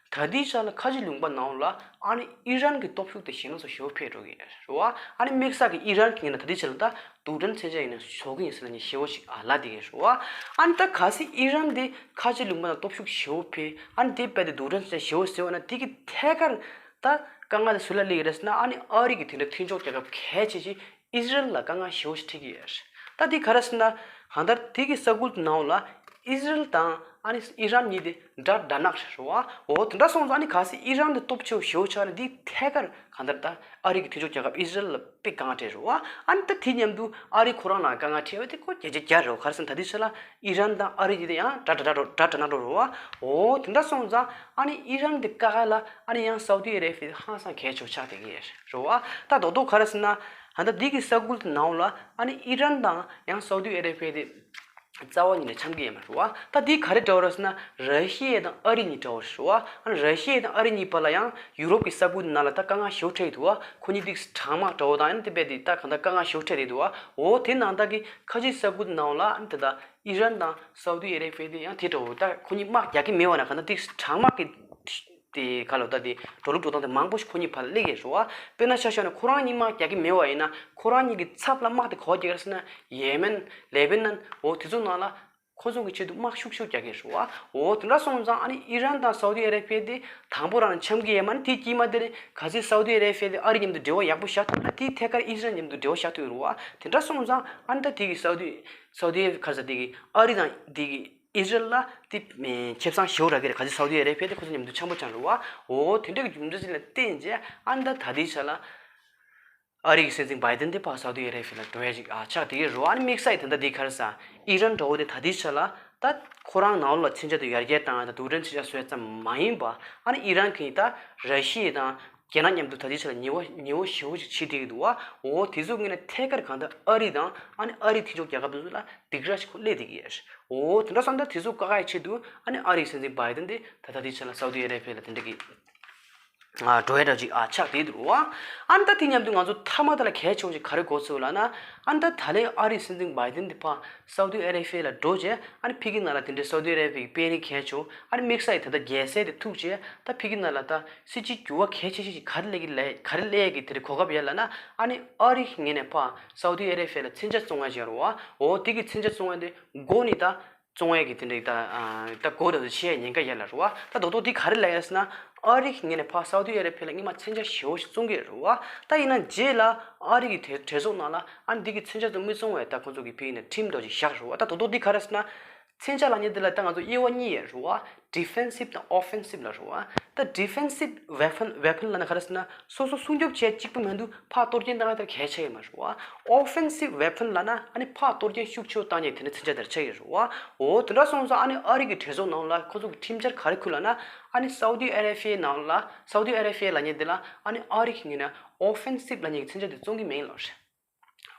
ད་ལྟའི་ཆ་ལ་ཁ་ཆེ་ལུང་པ་ནང་ལ་ཨ་ནི་ཨི་རན་གྱི་སྟོབས་ཤུགས་དེ་ཞེད་སྣང་ཚོ་ཞེ་པོ་འཕེལ་འགྲོ་གི་རེད་བ། ཨ་ནི་དམིགས་བསལ་གྱི་ཨི་རན་གྱི་ངོས་ནས་ད་ལྟའི་ཆ་ལ་ད་རྡུལ་ཕྲན་མཚོན་ཆ་ཡིན་ན་བཟོ་གི་ཡིན་ཟེར་ནས་ཞེ་པོ་ཞིག་ཨ་ལབ་བསྡད་ཀྱི་རེད་བ། ཨ་ནི་ད་གལ་སྲིད་ཨི་རན་དེ་ཁ་ཆེ་ལུང་པ་ནང་སྟོབས་ཤུགས་ཞེ་པོ་འཕེལ། ཨ་ནི་དེ་རྦད་དེ་རྡུལ་ཕྲན་མཚོན་ཆ་ཞེ་པོ་ཟེར་བ་ན། དེ་གི་ཐད་ཀར་ད་དཀའ་ངལ་དེ་སུ་ལ་སླེབས་ཀྱི་རེད་ཟེར་ན། ཨ་ནི་ཨ་རི་གི་དེ་འདྲ་མཐུན་ཕྱོགས་རྒྱལ་ཁབ་གལ་ཆེ་ཆེ་ཨི་ཟི་རལ་ལ་དཀའ་ངལ་ཞེ་པོ་ཞིག་འཕྲད་ཀྱི་ཡོད་རེད། ད་དེ་ག་རེ་ཟེར་ན། གང་ལྟར་དེ་གི་ས་ཁུལ་དེ་ནང་ལ་ཨི་ཟི་རལ་དང་ཨ་ནི་ཨི་རན་གཉིས་དེ་དགྲ་དགྲ་ནག་རེད་བ། འོ་དེ་འདྲ་སོང་ཙང་ཨ་ནི་གལ་སྲིད་ཨི་རན་དེ་སྟོབས་ཆེ་བོ་ཞེ་པོ་ཆགས་ན། དེ་ཐད་ཀར་གང་ལྟར་ད་ཨ་རི་གི་མཐུན་ཕྱོགས་རྒྱལ་ཁབ་ཨི་ཟི་རལ་ལ་དཔེ་དཀའ་ངལ་འཕྲད་རེད་བ། ཨ་ནི་ད་དེ་མཉམ་དུ་ཨ་རི་ཁོ་རང་ལ་དཀའ་ངལ་འཕྲད་པ་དེ་ཁོ་བརྒྱ་ཆ་བརྒྱ་རེད་བ། ག་རེ་ཟེར་ན་ད་དེ་ཆ་ལ་ཨི་རན་དང་ཨ་རི་དེ་དེ་ཡང་དགྲ་དགྲ་དགྲ་དགྲ་དགྲ་ནག་འགྲོ་རེད་བ། འོ་དེ་འདྲ་སོང་ཙང་ཨ་ནི་ཨི་རན་དེ་བཀག་ཡ་ལ་ཨ་ནི་ཡང་སའུ་དི་ཨ་རེ་བྷི་ཡ་དེ་ཧང་སང་གལ་ཆེ་བོ་ཆགས་བསྡད་ཀྱི་རེད་བ། ད་རྡོག་རྡོག་ག་རེ་ཟེར་ན། ད་ལྟ་འདི་གི་ས་ཁུལ་དེ་ནང་ལ་ཨ་ནི་ཨི་རན་དང་ཡང་སའུ་དི་ཨ་རེ་བྷི་ཡ་དེ་རྩ་བ་ཉིད་ནས་འཆམ་གྱི་ཡོད་མ་རེད་བ། ད་འདི་ག་རེ་འདྲ་བོ་རེད་ཟེར་ན། ར་ཤི་ཡ་དང་ཨ་རི་གཉིས་འདྲ་བོ་རེད་བ། ཨ་ནི་ར་ཤི་ཡ་དང་ཨ་རི་གཉིས་བར་ལ་ཡང་ཡུ་རོབ་ཀྱི་ས་ཁུལ་དེ་ནང་ལ་ད་དཀའ་ངལ་ཞེ་པོ་འཕྲད་ཀྱི་འདུག་བ། ཁོ་གཉིས་འདི་གྲང་དམག་འདྲ་བོ་དང་། ཨ་ནི་དེ་རྦད་དེ་ད་གང་ལྟར་དཀའ་ངལ་ཞེ་པོ་འཕྲད་བསྡད་འདུག་བ། འོ་དེ་ནང་ལྟར་གྱི་ཁ་ཆེའི་ས་ཁུལ་དེ་ནང་ལ་ཨ་ནི་དེ་ད་ཨི་རན་དང་སའུ་དི་ཨ་རེ་བྷི་ཡ་དེ་ཡང་དེ་འདྲ་བོ། ད་ཁོ་གཉིས་དམག་རྒྱག་གི་མེད་པ་ན་གང་ལྟར་འདི་གྲང་དམག་གི་དེ་ག་ལ་ད་དེ་འགྲོ་ལུགས་འགྲོ་སྟངས་དེ་མང་པོ་ཞིག་ཁོ་གཉིས་བར་ལ་སླེབས་ཀྱི་རེད་བ། དཔེར་ན་ཆ་བཞག་ན་ཁོ་རང་གཉིས་དམག་རྒྱག་གི་མེད་པ་ཡིན་ན། ཁོ་རང་གཉིས་ཀྱི་ཚབ་ལ་དམག་དེ་ག་པར་རྒྱག་གི་རེད་ཟེར་ན། ཡེ་མེན། ལེ་བྷ་ནན། འོ་དེ་ཚོ་ནང་ལ་ཁོ་ཚོ་གི་ཆེད་དུ་དམག་ཤུགས་ཤུགས་རྒྱག་གི་རེད་བ། འོ་དེ་འདྲ་སོང་ཙང་ཨ་ནི་ཨི་རན་དང་སའུ་དི་ཨ་རེ་བྷི་ཡ་དེ་དང་པོ་རང་འཆམ་གྱི་ཡོད་མ་རེད། དེ་དཀྱིལ་མ་དེ་ནས་གལ་སྲིད་སའུ་དི་ཨ་རེ་བྷི་ཡ་དེ་ཨ་རི་མཉམ་དུ་འབྲེལ་བ་ཡག་པོ་བཞག་ཐུབ་ན། དེ་ཐད་ཀར་ཨི་ཟི་རལ་མཉམ་དུ་འབྲེལ་བ་བཞག་ཐུབ་ཀྱི་རེད་བ། དེ་འདྲ་སོང་ཙང་ཨ་ནི་ད་དེ་གི་སའུ་དི། སའུ་དི་ག་རེ་ཟེར། དེ་གི་ཨ་རི་དང་དེ་གི་ཨི་ཟི་རལ་ལ་དེ་ཨེ་ཁེ་བཟང་ཞེ་པོ་རག་གི་རེད། གལ་སྲིད་སའུ་དི་ཨ་རེ་བྷི་ཡ་དེ་ཁོ་ཚོ་མཉམ་དུ་འཆམ་པོ་བྱུང་རུང་བ། འོ་དེ་འདྲ་གི་རྒྱུ་མཚན་ཅིག་ལ་བརྟེན་བྱས་ཨ་ནི་ད་ད་ལྟའི་ཆ་ལ་ཨ་རི་གི་སྲིད་འཛིན་བྷའི་ཏིན་དེ་ཕར་སའུ་དི་ཨ་རེ་བྷི་ཡ་ལ་འགྲོ་ཡ་ཅིག་ཨ་ཆགས་བསྡད་ཀྱི་རེད་བ། ཨ་ནི་དམིགས་བསལ་གྱི་ད་ལྟ་དེ་ག་རེ་ཟེར། ཨི་རན་འདྲ་བོ་དེ་ད་ལྟའི་ཆ་ལ་ད་ཁོ་རང་ནང་ལོགས་ལ་མཚོན་ཆ་དེ་ཡར་རྒྱས་བཏང་ཡ་དང་རྡུལ་ཕྲན་མཚོན་ཆ་བཟོ་ཡ་ཙམ་མ་ཡིན་པ། ཨ་ནི་ཨི་རན་གྱིས་ད་ར་ཤི་ཡ་དང་ རྒྱ་ནག་མཉམ་དུ་ད་ལྟའི་ཆ་ལ་ཉེ་བ་ཉེ་བ་ཞེ་པོ་ཅིག་བྱེད་བསྡད་ཀྱི་འདུག་བ། འོ་དེ་ཚོ་ངོས་ནས་ཐད་ཀར་གང་ལྟར་ཨ་རི་དང་ཨ་ནི་ཨ་རིའི་མཐུན་ཕྱོགས་རྒྱལ་ཁབ་དེ་ཚོ་ལ་སྡིགས་ར་ཞིག་སླེབས་བསྡད་ཀྱི་ཡོད་རེད། འོ་དེ་འདྲ་སོང་ཙང་དེ་ཚོ་བཀག་ཡ་ཆེད་དུ་ཨ་ནི་ཨ་རིའི་སྲིད་འཛིན་བྷའི་ཌེན་དེ་ད་ལྟ་དེའི་ཆ་ལ་སའུ་ཏི་ཨ་ར་བྷི་ཡ་ལ་དེ་འདྲ་གི་ཨ་འགྲོ་ཡ་འདྲ་ཅིག་ཨ་ཆགས་བསྡད་འདུག་བ། ཨ་ནི་ད་དེ་མཉམ་དུ་ང་ཚོ་མཐའ་མ་དེ་ལ་གལ་ཆེ་བ་ཞིག་ག་རེ་གོ་ཚུལ་ལབ་ན། ཨ་ནི་ད་ད་ལན་ཨ་རིའི་སྲིད་འཛིན་བྷའི་ཌེན་དེ་ཕར་སའུ་ཏི་ཨ་ར་བྷི་ཡ་ལ་འགྲོ་བྱས། ཨ་ནི་ཕ་གི་ནང་ལ་དེ་འདྲའི་སའུ་ཏི་ཨ་ར་བྷི་ཡའི་དཔོན་རིགས་གལ་ཆེ་བོ། ཨ་ནི་དམིགས་བསལ་གྱི་ད་ལྟ་རྒྱལ་སྲས་དེ་ཐུག་བྱས། ད་ཕ་གི་ནང་ལ་ད་སྲིད་ཇུས་འགྱུར་བ་གལ་ཆེ་ཤོས་ཤིག་ག་རེ་སླེབས་ཀྱི་ལས་ག་རེ་སླེབས་ཡས་ཀྱི་དེ་འདྲའི་གོ་སྐབས་ཡོད་ལབ་ན། ཨ་ནི་ཨ་རི་གི་ངོས་ནས་ཕར་སའུ་ཏི་ཨ་ར་བྷི་ཡ་ལ་མཚོན་ཆ་བཙོང་ཡ་ཅིག་ཡོད་རེད་བ། འོ་དེ་གི་མཚོན་ཆ་བཙོང་ཡ་དེ་མགོ་ནས་ད་བཙོང་ཡས་ཀྱི་དེ་འདྲའི་ད་ཨ་ད་གོ་ད་ཆེ་ཉེན་ཁ་ཡོད་ལབ་རེད་བ། ད་རྡོག་རྡོག་འདི་ག་རེ་ལབ་ཡོད་ཟེར་ན། ཨ་རི་གི་ངོས་ནས་ཕར་སའུ་ཏི་ཨ་ར་བྷི་ཡ་ལ་སྔོན་མ་མཚོན་ཆ་ཞེ་པོ་ཞིག་བཙོང་གི་ཡོད་རེད་བ། ད་ཡིན་ན་རྗེས་ལ་ཨ་རི་གི་གྲོས་གྲོས་ཚོགས་ནང་ལ་ཨ་ནི་འདི་གི་མཚོན་ཆ་ཚོ་མི་བཙོང་བའི་ད་ཁོང་ཚོ་གི་ཕ་གི་ནས་ཁྲིམས་འདྲ་ཅིག་བཞག་རེད་བ། ད་རྡོག་རྡོག་འདི་ག་རེ་ཟེར་ན། མཚོན་ཆ་ལབ་མཁན་འདི་ལ་ད་ང་ཚོ་དབྱེ་བ་གཉིས་ཡོད་རེད་བ། ཌི་ཕེན་སིབ་དང་ཨོ་ཕེན་སིབ་ལབ་རེད་བ། ད་ཌི་ཕེན་སིབ་ཝེ་པན་ཝེ་པན་ལབ་ན་ག་རེ་ཟེར་ན། སོ་སོ་སྲུང་སྐྱོབ་བྱེད་གཅིག་པུ་མི་འདུག་ཕར་གཏོར་སྐྱོན་བཏང་ཡ་དེ་གལ་ཆེ་གི་མ་རེད་བ། ཨོ་ཕེན་སིབ་ཝེ་པན་ལབ་ན་ཨ་ནི་ཕར་གཏོར་སྐྱོན་ཤུགས་ཆེ་བོ་བཏང་ཡས་དེ་འདྲའི་མཚོན་ཆ་དེ་ཆགས་ཀྱི་རེད་བ། འོ་དེ་འདྲ་སོང་ཙང་ཨ་ནི་ཨ་རི་གི་གྲོས་ཚོགས་ནང་ལ་ཁོ་ཚོ་གི་ཁྲིམས་འཆར་ག་རེ་ཁུར་ལབ་ན། ཨ་ནི་སའུ་ཏི་ཨ་ར་བྷི་ཡའི་ནང་ལ་སའུ་ཏི་ཨ་ར་བྷི་ཡ་ལབ་མཁན་དེ་ལ་ཨ་ནི་ཨ་རི་གི་ངོས་ནས་ཨོ་ཕེན་སིབ་ལབ་མཁན་གྱི་མཚོན་ཆ་དེ་བཙོང་གི་མིན་ལབ་རེད་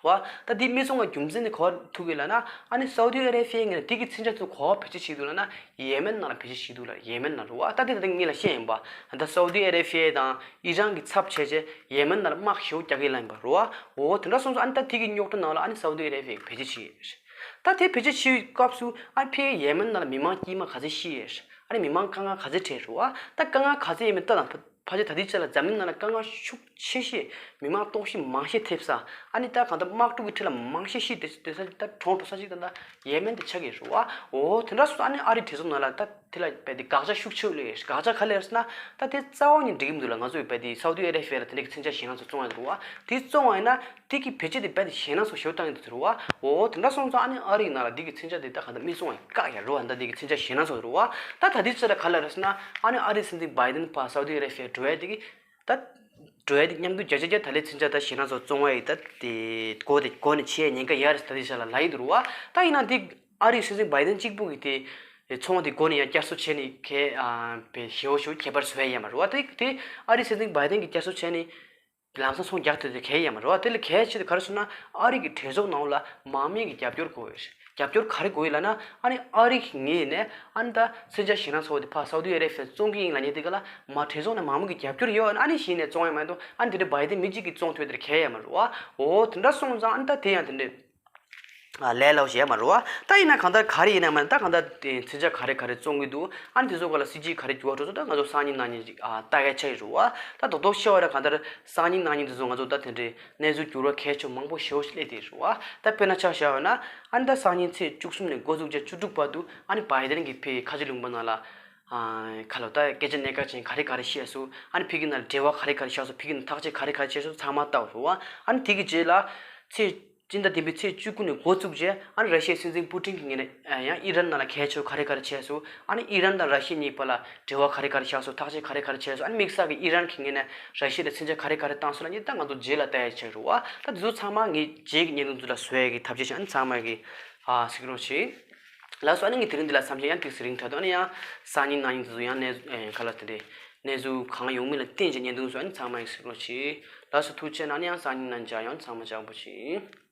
བ། ད་འདི་མི་བཙོང་བའི་རྒྱུ་མཚན་དེ་ག་པར་ཐུག་གི་ལབ་ན། ཨ་ནི་སའུ་ཏི་ཨ་ར་བྷི་ཡའི་ངོས་ནས་འདི་གི་མཚོན་ཆ་ཚོ་ག་པར་བེད་སྤྱོད་བྱེད་ཀྱི་འདུག་ལབ་ན། ཡེ་མེན་ནང་ལ་བེད་སྤྱོད་བྱེད་ཀྱི་འདུག་ལབ། ཡེ་མེན་ནང་རེད་བ། ད་འདི་ད་ལྟ་ངས་ལ་བཤད་ཡིན་པ། ད་སའུ་ཏི་ཨ་ར་བྷི་ཡ་དང་ཨི་རན་གྱི་ཚབ་བྱས་བྱས་ཡེ་མེན་ནང་ལ་དམག་ཞེ་པོ་རྒྱག་གི་ལབ་ཡིན་པ་རེད་བ། འོ་དེ་འདྲ་སོང་ཙང་ཨ་ནི་ད་དེ་གི་རྙོག་དྲ་ནང་ལ་ཨ་ནི་སའུ་ཏི་ཨ་ར་བྷི་ཡས་བེད་སྤྱོད་བྱེད་ཀྱི་ཡོད་རེད། ད་དེ་བེད་སྤྱོད་བྱེད་སྐབས་སུ་ཨ་ནི་ཕ་གིའི་ཡེ་མེན་ནང་ལ་མི་མང་དཀྱུས་མ་ག་ཚད་ཤི་ཡོད་རེད། ཨ་ནི་མི་མང་དཀའ་ངལ་ག་ཚད་འཕྲད་རེད་བ། ད་དཀའ་ངལ་ག་ཚད་ཡོད་མེད་ལྟ་དང་། ཕལ་ཆེར་ད་ལྟའི་ཆ་ལ་འཛམ་གླིང་ནང་ལ་དཀའ་ངལ་ཤུགས་ཆེ་ཤོས་མི་མང་ལྟོགས་ཤི་མང་ཤོས་ཐེབས་ས། ཨ་ནི་ད་གང་ལྟར་དམག་འཁྲུག་གི་ཁྲོད་ལ་མང་ཤོས་ཤི་དེ་དེ་ས་ད་གྲོངས་འགྲོ་ས་ཅིག་ད་ལྟ་ཡེ་མེན་དེ་ཆགས་ཀྱི་རེད་བ། འོ་དེ་འདྲ་སོང་ཙང་ཨ་ནི་ཨ་རིའི་གྲོས་ཚོགས་ནང་ལ་ད་དེ་ལ་རྦད་དེ་དགག་བྱ་ཤུགས་ཆེ་སླེབས་ཡོད། དགག་བྱ་ག་རེ་རེད་ཟེར་ན། ད་དེ་རྩ་བ་ནས་འགྲིག་གི་མི་འདུག་ལབ། ང་ཚོས་རྦད་དེ་སའུ་ཏི་ཨ་ར་བྷི་ཡ་ལ་དེ་འདྲ་གི་མཚོན་ཆ་ཞེད་སྣང་ཚོ་བཙོང་ཡ་འདུག་བ། དེ་བཙོང་བ་ཡིན་ན་དེ་གི་བེད་སྤྱོད་དེ་རྦད་དེ་ཞེད་སྣང་ཚོ་ཞེ་པོ་བཏང་ཡ་འདུག་ཟེར་བ། འོ་དེ་འདྲ་སོང་ཙང་ཨ་ནི་ཨ་རིའི་ནང་ལ་དེ་གི་མཚོན་ཆ་དེ་ད་གང་ལྟར་མི་བཙོང་བ་བཀག་ཡ་རེད་བ། ད་དེ་གི་མཚོན་ཆ་ཞེད་སྣང་ཚོ་རེད་བ། ད་ད་དེ་ཚོ་ལ་ག་ལ་རེད་ཟེར་ན། ཨ་ནི་ཨ་རིའི་སྲིད་འཛིན་བྷའི་ཌེན་ཕར་སའུ་ཏི་ཨ་ར་བྷི་ཡ་འགྲོ་ཡ་དེ་གི་ད་འགྲོ་ཡ་དེ་མཉམ་དུ་བརྒྱ་ཆ་བརྒྱ་ད་ལན་མཚོན་ཆ་ད་ཞེད་སྣང་ཚོ་བཙོང་བ་ཡི་ད་དེ་མགོ་དེ་མགོ་ནས་ཆེ་ཉེན་ཁ་ཡོད་རེད་ད་དེ་ཆ་ལ་ལབ་ཡི་འདུག་རེད་བ། ད་ཡིན་ན་དེ་ཨ་རིའི་སྲིད་འཛིན་བྷའི་ཌེན་གཅིག་པུ་གི་དེ་ཚོང་དེ་མགོ་ནས་ཡང་བསྐྱར་གསོ་བྱས་ནས་གལ་ཨ་བའི་ཞེ་པོ་ཞེ་པོ་ཁྱད་པར་བཟོ་ཡ་ཡོད་མ་རེད་བ། དེ་དེ་ཨ་རིའི་སྲིད་འཛིན་བྷའི་ཌེན་གྱིས་བསྐྱར་གསོ་བྱས་ནས་ལམ་སང་ཚོང་རྒྱག་ཐུབ་དེ་གལ་ཡོད་མ་རེད་བ། དེ་ལས་གལ་ཆེ་དེ་ག་རེ་ཟེར་ན། ཨ་རི་གི་གྲོས་ཚོགས་ནང་ལ་མང་མོས་ཀྱི་རྒྱབ་སྐྱོར་དགོས་ཡོད། རྒྱབ་སྐྱོར་ག་རེ་དགོས་ཡོད་ལབ་ན། ཨ་ནི་ཨ་རི་གི་ངོས་ནས་ཨ་ནི་ད་མཚོན་ཆ་ཞེད་སྣང་ཚོ་དེ་ཕར་སའུ་ཏི་ཨ་ར་བྷི་ཡ་བཙོང་གི་ཡིན་ལབ་མཁན་དེ་ག་ལ་མ་གྲོས་ཚོགས་ནས་མང་མོས་ཀྱི་རྒྱབ་སྐྱོར་ཡོད། ཨ་ནི་གཞི་ནས་བཙོང་ཡ་མ་གཏོགས་ཨ་ནི་དེ་འདྲ་བྷའི་ཌེན་མི་གཅིག་གིས་བཙོང་ཐུབ་དེ་གལ་ཡོད་མ་རེད་བ། འོ་དེ་འདྲ་སོང་ཙང་ཨ་ནི་ད་དེ་ཡང་དེ་འདྲ་ལས་སླ་པོ་ཞིག་ཡོད་མ་རེད་བ། ད་ཡིན་ན་གང་ལྟར་ག་རེ་ཡིན་ན་མ་ད་གང་ལྟར་དེ་མཚོན་ཆ་ག་རེ་ག་རེ་བཙོང་གི་འདུག་ཨ་ནི་དེ་ཚོ་ག་ལ་སྲིད་ཇུས་ག་རེ་འགྱུར་བ་འགྲོ་ཚོད་ད་ང་ཚོ་སང་ཉིན་གནངས་ཉིན་ཅིག་ཨ་ལྟ་ག་ཆགས་ཀྱི་རེད་བ། ད་རྡོག་རྡོག་བཤད་པ་ར་གང་ལྟར་སང་ཉིན་གནངས་ཉིན་དེ་ཚོ་ང་ཚོ་ད་དེ་འདྲའི་གནས་ཚུལ་འགྱུར་བ་གལ་ཆེ་མང་པོ་ཞེ་པོ་ཞིག་སླེབས་བསྡད་རེད་བ། ད་དཔེར་ན་ཆ་བཞག་ཡོད་ན། ཨ་ནི་ད་སང་ཉིན་ཚེས་བཅུ་གསུམ་ནས་འགོ་བཙུགས་བྱས་བཅུ་དྲུག་བར་དུ་ཨ་ནི་བྷའི་ཌེན་གྱིས་ཕའི་ཁ་ཆེ་ལུང་པ་ནང་ལ་ཨ་ག་ལ་ད་སྐད་ཆ་གནད་འགག་ཅན་ག་རེ་ག་རེ་བཤད་སོང་། ཨ་ནི་ཕ་གི་ནང་ལ་འབྲེལ་བ་ག་རེ་ག་རེ་བཞག་སོང་། ཕ་གི་ནང་ཐག་གཅོད་ག་རེ་ག་རེ་བྱས་སོང་ཚང་མ་ལྟ་བ་རེད་བ། ཨ་ནི་དེ་གི་རྗེས་ལ་ཚེས་སྤྱི་ཟླ་འདི་པའི་ཚེས་བཅུ་དགུ་ནས་འགོ་བཙུགས་བྱས། ཨ་ནི་ར་ཤི་ཡའི་སྲིད་འཛིན་པུ་ཏིན་གྱི་ངོས་ནས་ཡང་ཨི་རན་ནང་ལ་གལ་ཆེ་བ་ག་རེ་ག་རེ་བྱས་སོང་། ཨ་ནི་ཨི་རན་དང་ར་ཤི་ཡ་གཉིས་བར་ལ་འབྲེལ་བ་ག་རེ་ག་རེ་བཞག་སོང་། ཐག་གཅོད་ག་རེ་ག་རེ་བྱས་སོང་། ཨ་ནི་དམིགས་བསལ་གྱི་ཨི་རན་གྱི་ངོས་ནས་ར་ཤི་ཡ་ལ་མཚོན་ཆ་ག་རེ་ག་རེ་བཏང་སོང་ལབ་མཁན་ད་ང་ཚོ་རྗེས་ལ་ལྟ་ཡ་ཆགས་རེད་བ། ད་དེ་ཚོ་ཚང་མ་ངས་རྗེས་ཀྱི་བརྙན་ཐུང་ཚོ་ལ་བཟོ་ཡ་གི་ཐབས་ཤེས་བྱས། ཨ་ནི་ཚང་མ་གི་ཨ་གཟིགས་རོགས་བྱེད། ལགས་སོ། ཨ་ནི་ངས་དེ་རིང་འདི་ལ་མཚམས་བཞག་ཡང་ཏོག་ཙམ་རིང་དྲགས་འདུག་ཨ་ནི་ཡང་སང་ཉིན་གནངས་ཉིན་དེ་ཚོ་ཡང་གནས་ཨེ་ག་ལ་དེ་འདྲའི་གནས་ཚུལ་གང་ཡོང་མིན་ལ་བརྟེན་བྱས་བརྙན་ཐུང་བཟོ། ཨ་ནི་ཚང་མ་གི་གཟིགས་རོགས་བྱེད། ལགས་སོ། ཐུགས་རྗེ་གནང་། ཨ་ནི་ཡང་སང་ཉིན་ནང་མཇལ་ཡོང་། ཚང་མ་ཅག་པོ་བྱེད།